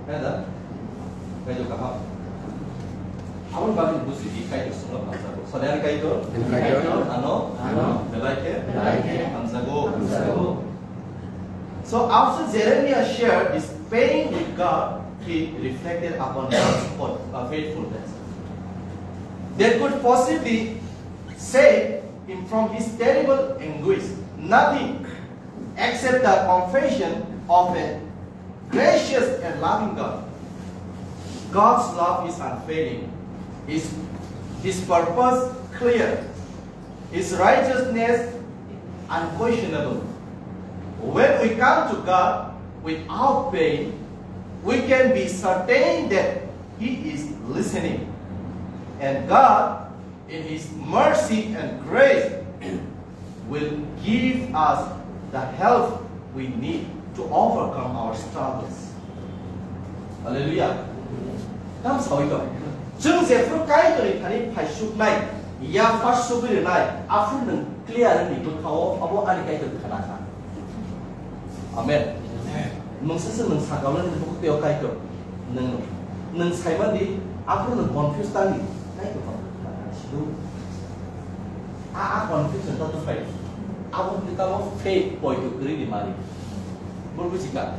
Kada? Kaitor kaham. Aboni bagwi buji di Kaitor swngo hamjago. Sadari Kaitor? Kaitor. Ano? Ano. Belai khe? Belai khe. Hamjago. Hamjago. So after Jeremiah shared his pain with God, he reflected upon God's faith-, uh, faithfulness. That could possibly save him from his terrible anguish. Nothing except the compassion of a gracious and loving God. God's love is unfailing, His, His purpose clear, His righteousness unquestionable. When we come to God without pain, we can be certain that He is listening. And God in His mercy and grace, will give us the help we need to overcome our struggles. Hallelujah. Tam sawi to. Chwng jephru Kaitorni thani phaisuknai, yaphar sugwi rwnai, aphuru nwng clear wngni bwkhao abo ani Kaitor khna kha. Amen. Amen. Nwng sasa nwng sakao nini bukhuk teo Kaitor. Nwng, nwng saimandi, aphuru nwng confuse tangdi. Kaitor tong. Sidu. A, a confusion ta tuphai. Abo kita mo faith poito kwrwi di mari. Bol buji ka.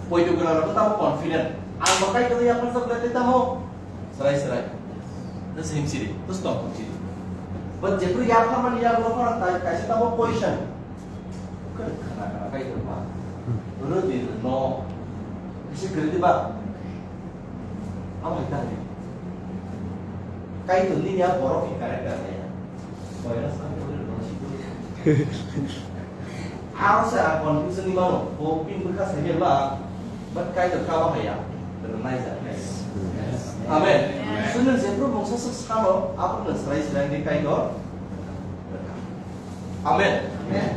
Poito kwrwi rok ta mo confident. Ang bo Kaitor ya pon sa tamo. Serai serai. Terus him siri. Terus tong siri. But jephru ya pharmani ya bo phara tai kaisa tamo position. Khana khana kai tongma. Rwdi no. Bisi kwrwi ba. Amo hai tangdi. Kai tongni ya borok ni character ya. Boyana sa ko no si. Aro sa confusion ni mano. Bo pin bwkha sa ya ba. But kai to kawa haya. Rwnai ja. Amen. Amen. Sunan jephru mungsa sa samo. Abo no serai serai ni kai to. Amen. Amen.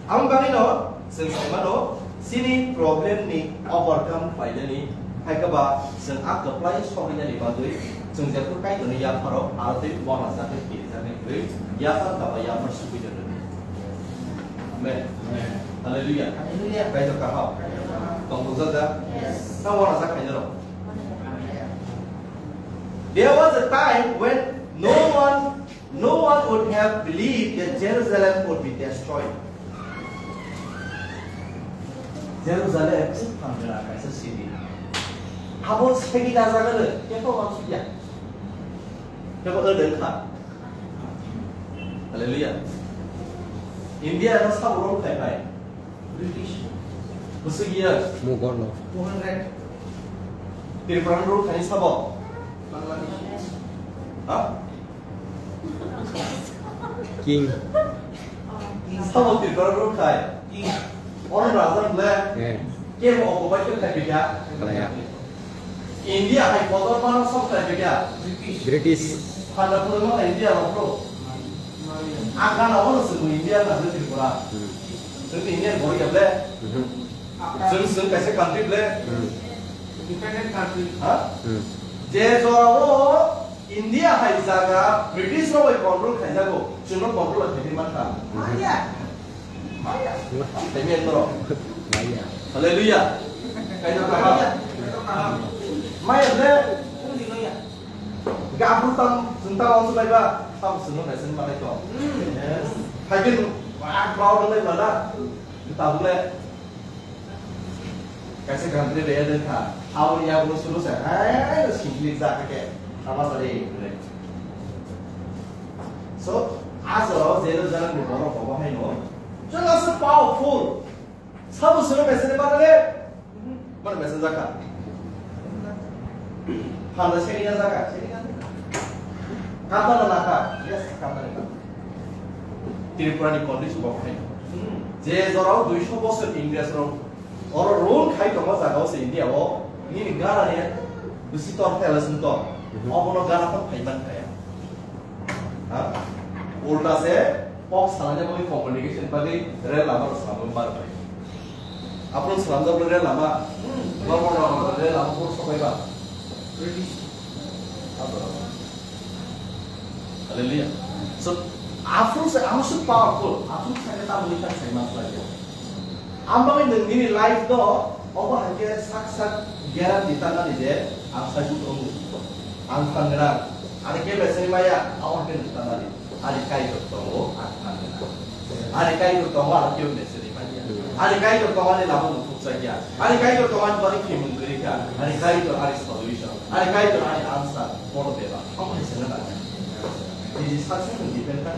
Ang bagwi no, chwng sai mano, chini problem ni overcome khlainani, hai khe ba chwng a kwplai sogwinani bagwi, chwng jephru Kaitorni yapharo aro tei uanajak khe kirijaknai kwrwi, yaphar kaba yaphar sugwi rwdi. Amen. Amen. Hallelujah. Hallelujah. Kaitor kaham. Kaitor kaham. Tongthokjak da? Yes. Ta uanajak khainai rok. There was a time when no one No one would have believed that Jerusalem would be destroyed. Jerusalem swpang jora kaisa city. Abo segi da jaga le, kebo wansukya. Kebo ödel kha. Hallelujah. India no sabo role khai khai. British. Bwswk year? Mughal no. Two hundred. Tripura no rule khai sabo? Bangladesh. Ha? King. Sabo Tripura rok khai. King. Oro raja ble. Eh. Kebo occupy khe khai bikha. Khlaiya. India hai bodol mano sok khai bikha. British. British. Phanda phuruma khai India rok bro. Agana ono se India na Tripura. Hmm. Jeng India boro ya ble. Hmm. Jeng jeng kaisa country ble. Hmm. Independent country. Ha? Hmm. Je jora o India hai jaga British rok bai control khaijago, chwngno control khaidi mankha. Maya. Maya. Maya. Maya. Hallelujah. Kaitor kaham. Maya de. Ga abu tam, chwng tam ang sulai ba, tam chwngno naising manai to. Hai khe ba, ba, ba, ba, ba, ba, Tabule kaisa country le ede kha. Aboni yago suru se hai singli ja khe. Lama sari hwnwi. So, a jorao Jerusalemni borok bo haino, chwng aswk powerful. Sabo swrwng message manle, mano message jakha. Phalna sengina jakha. Kanta na nakha. Yes, kanta na. Tripura ni condition bo haino. Je jorao duiso bosor Ingres rok oro rule khai tongma jaga o se India o nini gara ni bisi tor tela sung tong. Mhm. Obono gara tong phai man kaya. Ha? Ulta se kok salani bagwi communication bagwi rel lama rok swnamwi mar bai. Apro swnamjak rel lama. Hmm. Normal normal rel lama pur sobai ba. Hallelujah. So, after se ang so powerful, after se ta mui ta sai mas lagi. Ang bagwi nwng nini life do, obo hai khe sak sak guarantee tangnani je ang sai su tongo. Ang thang gwnang. Ani kebo sai maya, abo hai khe nwng tangnani. Ani Kaitor tongo, ang thang gwnang. Ani Kaitor tongo, ano kebo message maya. Ani Kaitor tongo, ani lama muthuk chakya. Ani Kaitor tongo, ani bari khimung kwrwi kha. Ani Kaitor ani solution. Ani Kaitor ani answer. Bono bebak. Omo hai se nang. Nini sak sak nwng depend kha.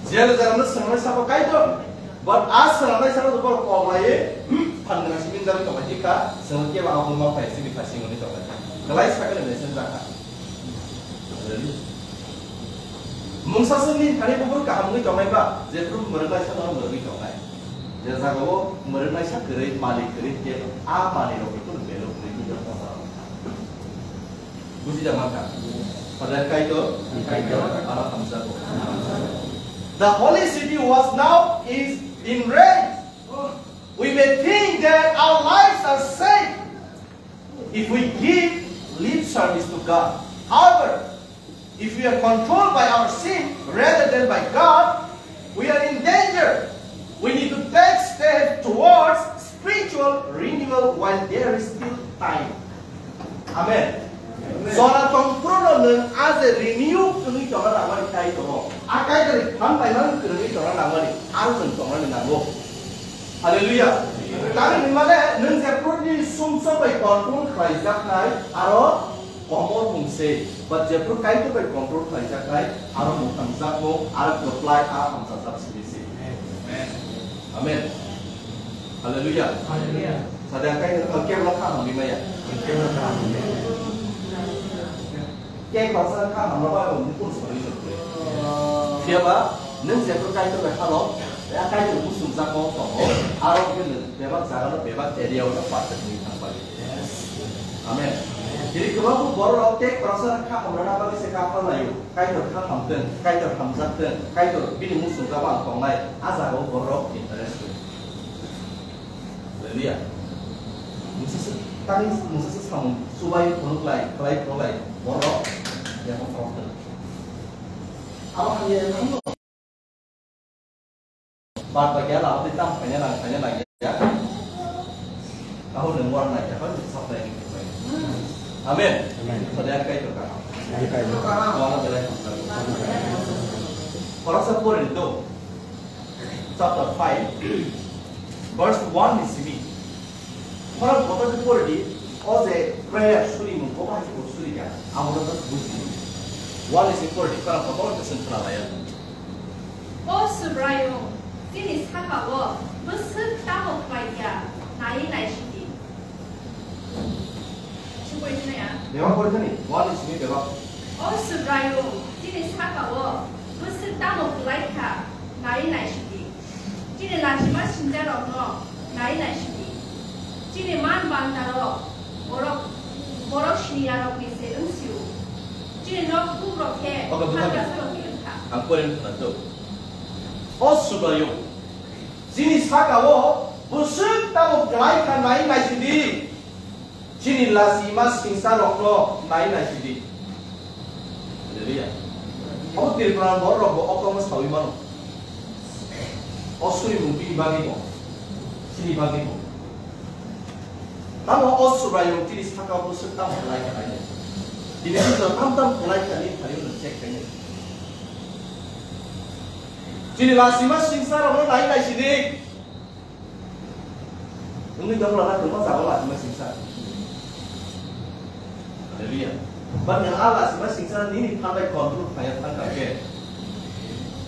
Jerusalem no swnamnai sabo Kaitor. But a swnamnai sabo borok kok lai, hmm, phan gwnang simi jagwi tongbai thik kha, chwng kebo abo ma phai simi phai simi tongbai. Kwlai sakhe le message jakha. Mungsa songni thani buphuru kaham wngwi tongnai ba, jephru mwrwknai sano mwrwgwi tongnai. Je jagao mwrwknai sa kwrwi, malik kwrwi khe a manwi rok kunu belo kwrwi khe jotto. Buji da maka. Pada Kaitor, Kaitor, ala hamjago. The holy city was now is in rage. We may think that our lives are safe if we give lip service to God. However, if we are controlled by our sin rather than by God, we are in danger. We need to take steps towards spiritual renewal while there is still time. Amen. Amen. Jora tongphuru no nwng a je renew wngwi tongna nangmani Kaitor. A Kaitor ni phan paimani kwrwngwi tongna nangmani, aro nwng tongnani nango. Hallelujah. Tamni hwnmale nwng jephru ni sumsok bai control khlaijaknai, aro komor mungse, but jephru Kaitor bai control khlaijaknai, aro mwthangjakmung, aro kwplai, a hamjajak simi se. Amen. Amen. Hallelujah. Hallelujah. Sadang Kaitor, Kaitor kha hamni maya. Kaitor kha hamni maya. Khe baksa kha hamrok bai bo nini kun sori sori. Phiya ba, nwng jephru Kaitor bai halo, ya Kaitor busung jako tongo, aro khe nwng bebak jaga no, bebak area o no perfect wngwi thang bai. Amen. Tini kwbangma borok rok tei kwrwngsa kha hamrana bagwi se kaphal laio. Kaitor kha hamtwng, Kaitor hamjaktwng, Kaitor bini musung kabo ang tongnai, a jaga o borok rok interest. Hallelujah. Mungsa se, tani mungsa se samung chubai phunuk lai, khlai phunuk lai, borok, ya, phunuk lai. Abo hamya, bad baki ala, abo tei tam khaina nang, khaina nang ya. Abo nwng war nai, ya, kan, saplai ni khabai. Amen. Amen. Sadai kai to ka. Kai to ka. Abo belai hamsa. Khoroksa pori do. Chapter five, verse one ni simi. Khorang kotor khe pori di, o je prayer suri mung, bo bahai khe bo suri kha. Amo no just buji di. One ni simi pori di, khorang kotor khe chwng khna lai ya. O Subraiyung, chini saka o bwswk tamo khlai kha, naiwi naisidi. Bebak pori thani, wal ni simi bebak. O Subraiyung, chini saka o bwswk tamo kwlai kha, nai naisidi. Chini lachima singjarokno nai naisidi. Chini man bandarok borok, borok siniyarokni se wngsio. Chini nok bukrok khe phalgasarokni wngkha. Ang pori wngkha na do. O Subraiyung, chini saka o bwswk tamo kwlai kha, nai naisidi. Chini lachima singsa rokno nai naisidi. Hallelujah. Omo Tripura borok rok bo okomo sawi mano. O suri mung bini bagwi bo. Chini bagwi bo. Tamo o Subraiyung chini saka o bwswk tamo kwlai kha nai. Tini bwswk tam tam kwlai kha ni thani no check khainai. Chini lachima singsa rokno nai naisidi. Wngwi dongla na kwbangma jaga lachima singsa. Hallelujah. Ba nwng a lachima singsa nini phan bai control khaiya thang kha khe,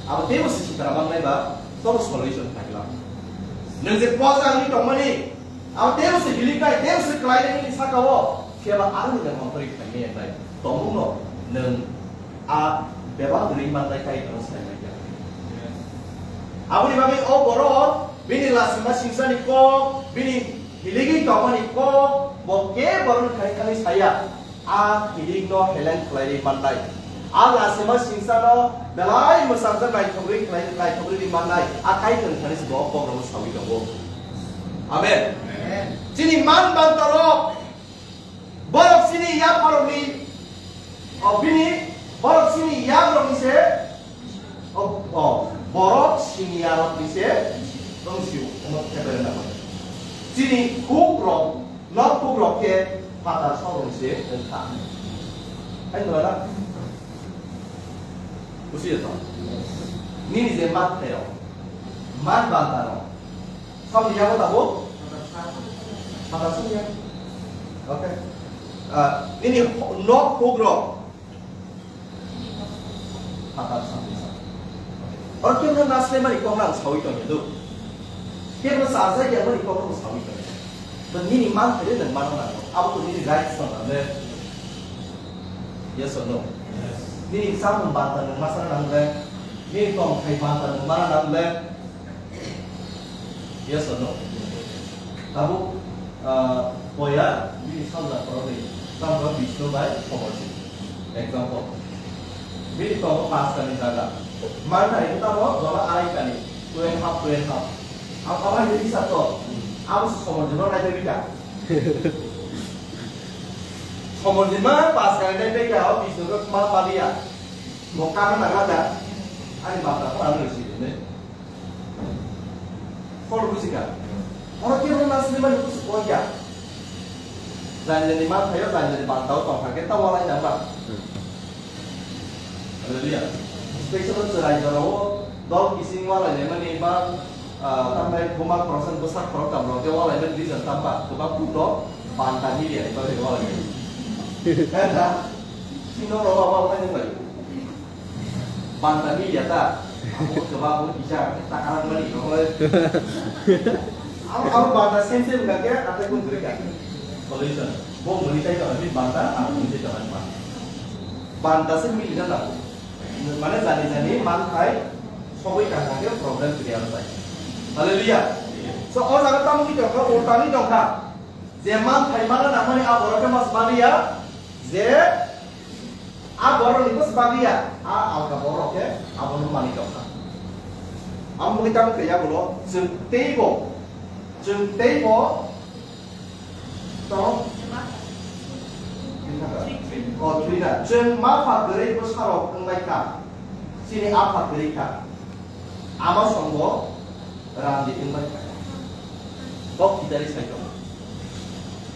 abo teibo se sitra mangnai ba, tobo solution phaikha. Nwng je posa wngwi tongmani, abo teibo se hiliknai, teibo se klainai nini saka o, phiya ba aroni nwng monthori khaimaya khlai. Tongmungno nwng a bebak ring manlai kai tong sai mai kha. Aboni bagwi o borok bini lachima singsani kok, bini hiligwi tongmani kok, bo kebo borokno khai khai saya. A hiligno heleng khlaiwi mannai. A lachima singsano belai mwchangsa naithogwi khlai, naithogwi mannai. A Kaitor thani se bo kokrokno sawi tongo. Amen. Amen. Chini man bantarok, borok chini yapharokni, o bini, borok chini yakrokni se, o, o, borok chini yarokni se wngsio, omo kebere na. Chini khukrok, nok khukrok khe phatar sorokni se wngkha. Hai nora na? Busi to? Nini je mat thayo, man bantano, Samni yago tabuk? Phatar song ya. Okay. Ah, nini nok hugrok. Phatar song ya. Oro kebo nasle mani kok nang sawi tong ya do. Kebo sajak ya mani kok nang sawi tong ya. But nini man thai nang mano nang. Abo to nini right song nang le. Yes or no? Yes. Nini samung banta nang masa nang le. Nini tong thai banta nang mana nang le. Yes or no? Tabuk, ah, boya, bini salna korokni, tamo Bishnu bai Somorjit. Example. Bini tongo pasta ni jaga. Mana itu tamo, jola arai kani, two and half, two and half. Ang kawan jadi satu. Aku Somorjit no naik bida. Somorjit ma pasta ni naik bida, Bishnu ko ma padia. Mo kama na gada. Ani bapa ko anu sih ini. Hor buji kha. Oro kebo nasle mani buji koi ya. Jani jani ma thayo, jani jani bantao tong kha khe ta walai nang ba. Hallelujah. Special chwrai jorao dol kising walai nai mani ba, ah, tambai buma khoroksa bwsa khoroktham rok khe walai mani reason tamba kwbang phukno banta media ni bagwi walai nai. Khe da sino rok ba walai nai bai. Banta media ta. Abo kwbang bo kisa ta karang mani rok le. Abo, abo banta same same ga khe ate kun kri ka. Solution. Bo muni tai ka bi banta, abo muni tai ka banta. Banta se mili na lago. Mane jani jani man khai sogwi ka kha khe problem kriya tai. Hallelujah. So o jaga tamo ki tongkha, o tani tongkha. Je man khai mana na mani abo rok khe mas maliya. Je A borok ni bwswk bagwi ya, a alka borok khe abono manwi tongkha. Amo bagwi tamo khe yagulo chwng teibo, chwng teibo to, o thwina, chwng mapha kwrwi bwsarok wngbai kha, chini apha kwrwi kha. Ama songbo randi wngbai kha. Kok kitari sai tongo.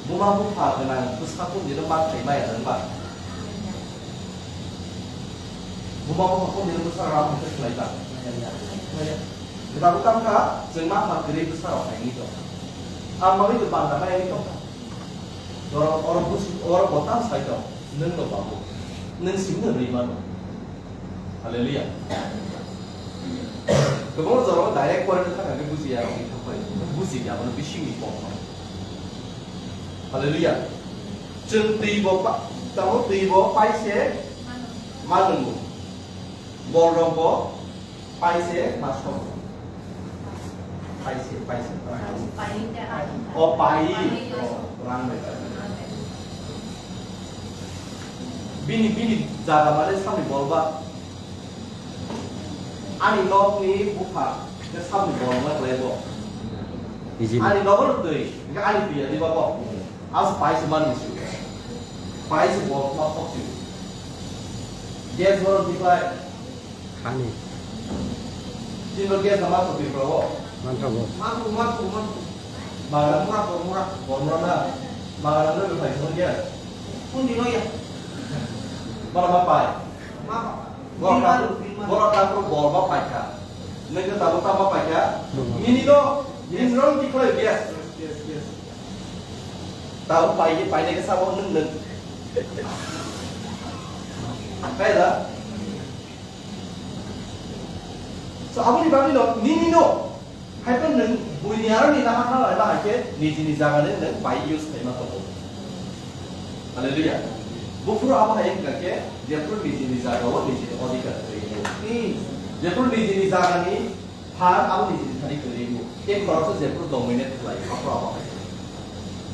Buma bupha gwnang bwsa pundino ma khai maya nang ba. Buma bupha pundino bwsa rok hwnkhai khlai ba. Maya. Maya. Gwdabo tamo kha chwng ma pha kwrwi bwsa rok hai wngwi tong. Ang bagwi to banda maya wngwi tong kha. Norok oro busi, oro bo tam sai tong. Nwng no babu. Nwng simi no rwi mano. Hallelujah. Kwbangma jorao direct point wngkha khe bujiya rok wngkha phai. Bujiya abono bisingni kok no. Hallelujah. Chwng twi bo pa, tamo twi bo pai se ma nwngo. Bol rok bo pai se ma sobo. Pai se, pai se. O pai. O rang bai pai. Bini, bini jaga mane samni bolba. Ani nokni bupha, ke samni bolba klaibo. Ani nogo twi, ke ani twi ani babo. As pai se man misu. Pai se bolba khok si. Gas boro diklai. Hani. Chini gas na ma thok Tripura o. Manthogo. Manthogo, manthogo, manthogo. Bagan mura, bor mura, bor mura na. Bagan mura bai thok gas. Kun dino ya. Bara ma pai. Ma pa. Bor ka, bor ka pro bor ba pai ka. Neng ka tabo tabo pai ka. Nini do, nini rom di khlai gas. Yes, yes. Tabo pai, pai ne ka sabo neng neng. Kaya da? So, aboni bagwi no, nini no, hai phano nwng buini aro ni naha kha lai ba hai khe nijini jaga ni nwng bai use khaima tongo. Hallelujah. Buphuru abo hai wngkha khe, jephru nijini jaga o nijini odhikar kwrwi wngo. Jephru nijini jaga ni phan abo nijini thani kwrwi wngo. Tei khoroksa jephru dominate khlai, aphuru abo hai.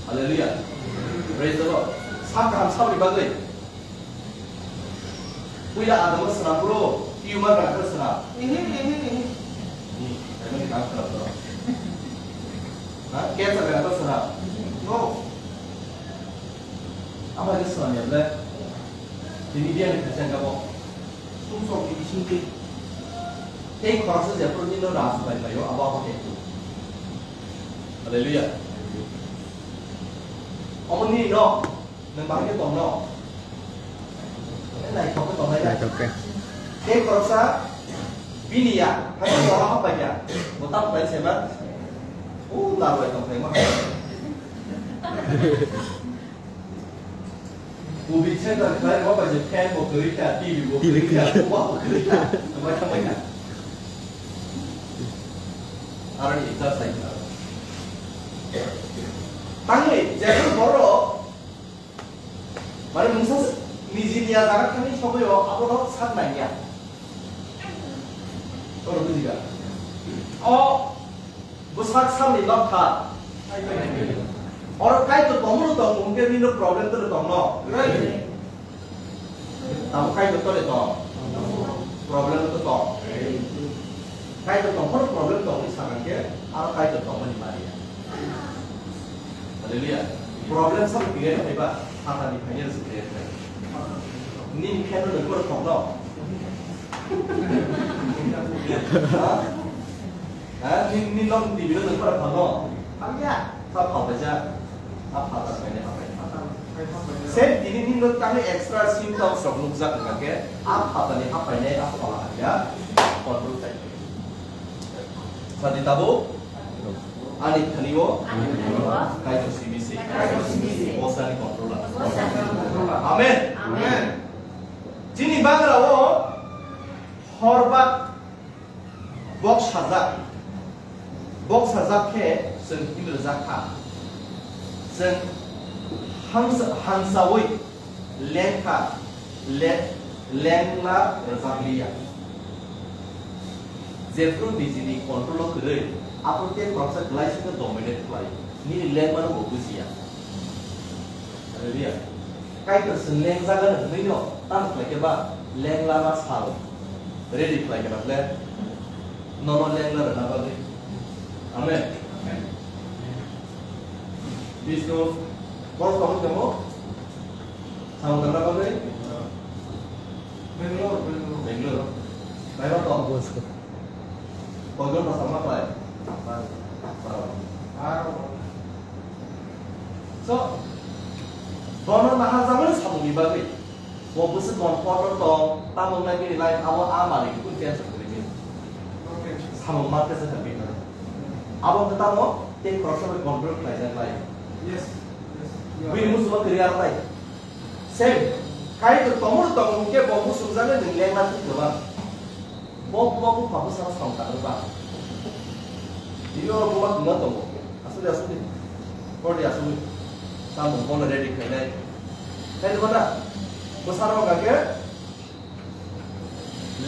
Hallelujah. Praise the Lord. Sa kaham saboni bagwi. Puila Adam o swnam bro, tumor gana khe swnam. Ehe, ehe, ehe. Hmm, emani kam khlai bro. Ha, cancer gana khe swnam. No. Abo khe swnam ya ble. Tini dia ni khacha gabo. Sum sok ni bising ke. Tei khoroksa jephru nino ras bai bai o, abo abo khe. Hallelujah. Omo nini no. Nwng bahai khe tongno? Naithok khe tongnai ya? Naithok khe. Tei khoroksa bini ya, hai khe tongna hapbai ya. Bo tamo bai se ba? O, larwai tong phaima. Covid center khlai ma bai je fan bo kwrwi kha, T V bo kwrwi kha, T V kwrwi kha. Bo bo kwrwi kha. Tongbai tongbai kha. Aroni exercise kha. Tangwi, jekon borok Mane mungsa nijini ya jaga thani sogwi o abono sak naiya. Oro bujiga. O bwsak salni nokha. Oro Kaitor tongmano tong, mungke nino problem toro tongno. Tamo Kaitor tore tong. Problem to tong. Kaitor tongmano problem tong ni sakangke, aro Kaitor tongmani mari. Hallelujah. Problem sa create khai ba, Satan ni phaiyar se create khai. Ni khe no nokor thok no. Ha? Ha? Ni, ni nok T V no nokor thok no. Hallelujah. Sa phal baja. A phal ta phaine ha phaine. Sen tini ni nok tani extra symptoms rok nukjak hwnga khe, a phal ta ni ha phaine a phal ha ya. Control khai. Sadi tabo. Ani thani o. Ani thani o. Kaitor simi si. Kaitor simi si. Bosani control. Bosani control. Amen. Amen. Chini bagra o horbat bok sajak. Bok sajak khe chwng himrwjak kha. Chwng hangsa-, hangsawi lengkha, le-, lengla rwjakliya. Jephru nijini control o kwrwi, aphuru tei khoroksa kwlai sino dominate khlai, nini lengmano bo bujiya. Hallelujah. Kaitor chwng lengjagano hwnwi no tamo khlai khe ba lengla ma sal ready khlai khe ba ble nono lengla rwna bagwi. Amen. Bishnu, borok tongwi tongo? Samung tangna bagwi? Bangalore, Bangalore. Bangalore. Naima tong? Koijon bwsa ma khlai? Baro. Baro. So, bono naharjakmani samungni bagwi. Bo bwswk comfort o tong, tamo wngna bini life abo a malik kunu tension kwrwi mili. Samung ma khe se tong bini. Abo wngkha tamo tei khoroksa bai control khlaijak life. Yes. Yes. Bini musugo kwrwi arwlai. Same. Kaitor tongmoro tongmung khe bo musugjagwi nwng lengna thwi kwbang. Bo, bo bupha bwsano song tango ba. Tini oro buma tungna tongo. Aswk de, aswk de. Oro de aswk de. Samung bono ready khainai. Khainai ba na? Bwsano wngkha khe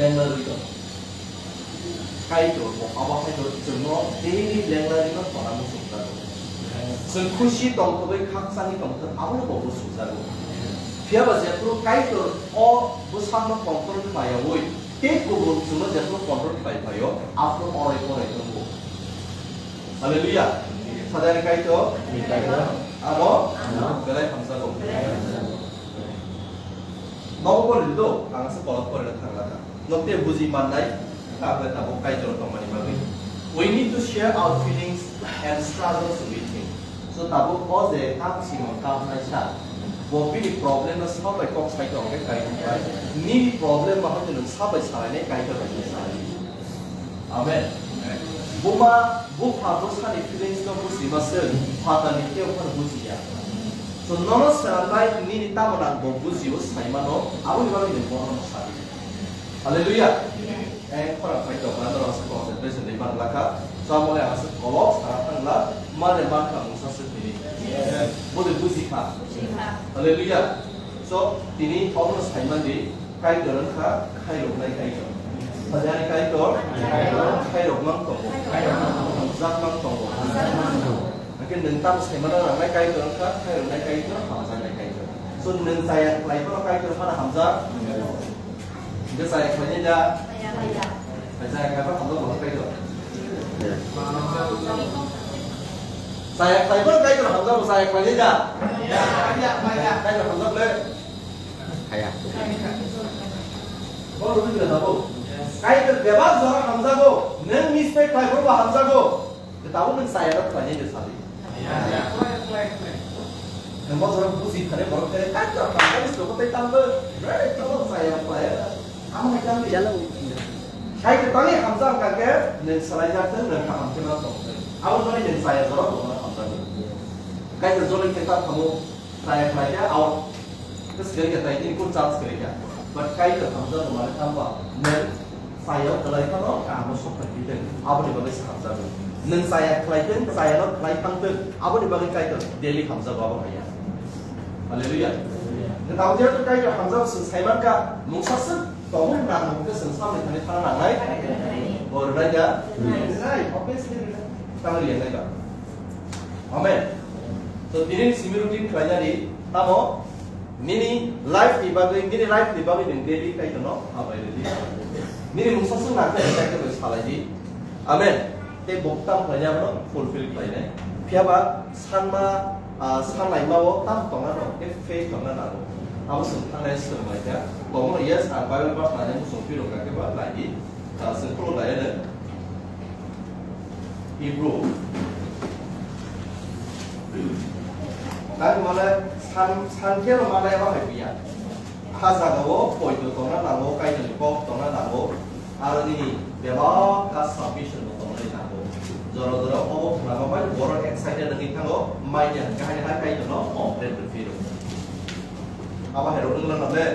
lengna rwi tongo. Kaitor bo abo hai khe chwngno daily lengna rwino tona muchung jago. Chwng khusi tongthogwi khakchangwi tongthok abono bo muchung jago. Phiya ba jephru Kaitor o bwsakno control khlaiyaui tei kubun chwngno jephru control khlai phaio, aphuru orai porai tongo. Hallelujah. Sadari Kaitor amo belai hamjago. Nogo boli do, ang se kolok pore thangla ka. Nokte buji mannai, ka khe tabuk Kaitor tongmani bagwi. We need to share our feelings and struggles with him. So tabuk o je kap simo kap naisa, bo bini problem no sabai kok sai tong khe Kaitor bai. Nini problem ma hote nwng sabai salainai Kaitor bai salai. Amen. Buma, bupha bwsani feelings no buji ma se, phatarni tei phano bujiya. So, nono swnamnai nini tamo nang bo bujio, saimano, aboni bagwi nwng bono sadi. Hallelujah. Eh, khorang khai tongo, norok se concentration ni bang lakha. So, amo le asa kolok, sara thangla, mane man kha mungsa se tini. Yes. Bode buji kha. Buji kha. Hallelujah. So, tini obono saimandi, Kaitor wngkha khairoknai Kaitor. Sajani Kaitor, khairok mang tongo. Hamjak mang tongo. Hake nwng tamo saimano nangnai Kaitor wngkha, khairoknai Kaitor, hamjaknai Kaitor. So, nwng chaya khlai phano Kaitor phano hamjak. Hingke chaya khlainai da? Chaya khlai phano hamjak bo Kaitor. Chaya khlai phano Kaitor hamjak bo, chaya khlainai da? Kaitor hamjak le. Haya. Bo rumi gila tabo. Kaitor bebak jora hamjago. Nwng mistake khlai phano bo hamjago. Tabo nwng chaya khlainai de sadi. Nwng bo jora buji thani borok tei Kaitor hamjani slogo tei tambo. Re, tabo chaya khlai. Amo hai tambi. Chalo. Kaitor tani hamjak kake nwng salaijak nwng kaham khe ma tong. Abo nani nwng chaya jora bo hamjago. Kaitor jora khe ta thamo. Chaya khlai khe out. Khe swkali khe tai tini kun chance kwrwi kha. But Kaitor hamjak bo mani thangba, nwng chaya khlai phano kaham no sok khlai tong. Aboni bagwi se hamjago. Nwng chaya khlai tong, chaya no khlai thang tong. Aboni bagwi Kaitor daily hamjago abo haya. Hallelujah. Nwng tamo jehetu Kaitor hamjago, swng saiman kha, mungsa swk tongo hwnna ang khe swng samni thani thana nangnai. Bo rwnai da? Rwnai, obviously rwnai. Tamo rwnai ba? Amen. So, tini simi routine khlainani tamo nini life ni bagwi, nini life ni bagwi nwng daily Kaitor no hambai rwdi. Nini mungsa swng nang khe Kaitor bai salai di. Amen. Tei bo tam khlainai abono fulfill khlainai. Phiya ba sanma, ah, sanlaima o tam tongna no, tei faith tongna nango. Abo swng thangnai swng lai kha. Tongno yes, ang Bible verse nainai muchung phirok kha khe ba nai di. Ah, swng phuru lai ano. Hebrew. Tani mane san, san khe no mane ba hai biya. Ha jaga o poito tongna nango, Kaitor ni kok tongna nango. Aro nini bebak ka submission bo tongna nango. Jora jora obo khna ba bai borok excited wngwi thango, mai ya kahai hai Kaitor no complain rw phiro. Abo hai rok wngna nang le.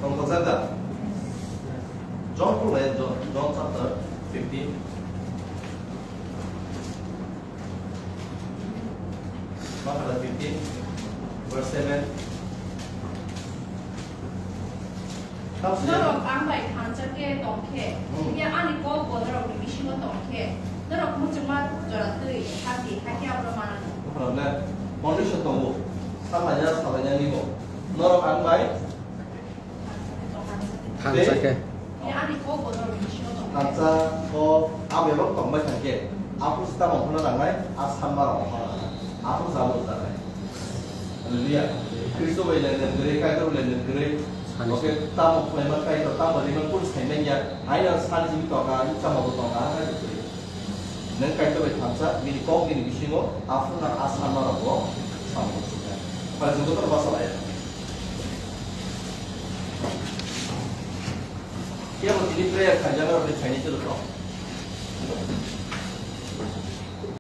Tongthokjak da? John khulai, John, John chapter fifteen. Ma khala fifteen, verse seven. Norok ang bai thansa khe tong khe, hmm, phiya ani kok bo norokni bisingo tong khe, norok muchungma jora twi thang di, hakhe abono mananw. Bwkhaklap le, condition tongo, salaina, salaina ni bo. Norok ang bai thansa khe. Phiya ani kok bo norokni bisingo tong khe. Thansa kok, abo abo tong bai thang khe, aphuru se tamo phano nangnai, a sanma rok phano nangnai, aphuru jabo rwjaknai. Hallelujah. Kristo bai lenden kwrwi, Kaitor bai lenden kwrwi. Sani. Oke, tamo khlaiman Kaitor, tamo riman kunu saimanya. Aina sani simi tonga, ani chama bo tonga, hai kwrwi. Nang Kaitor bai thansa, bini kok bini bisingo, aphuru nang a sanma rok bo samung sukha. Pai joto tor basa laya. Kebo tini prayer khaijak rok ni khaini chwlo tong.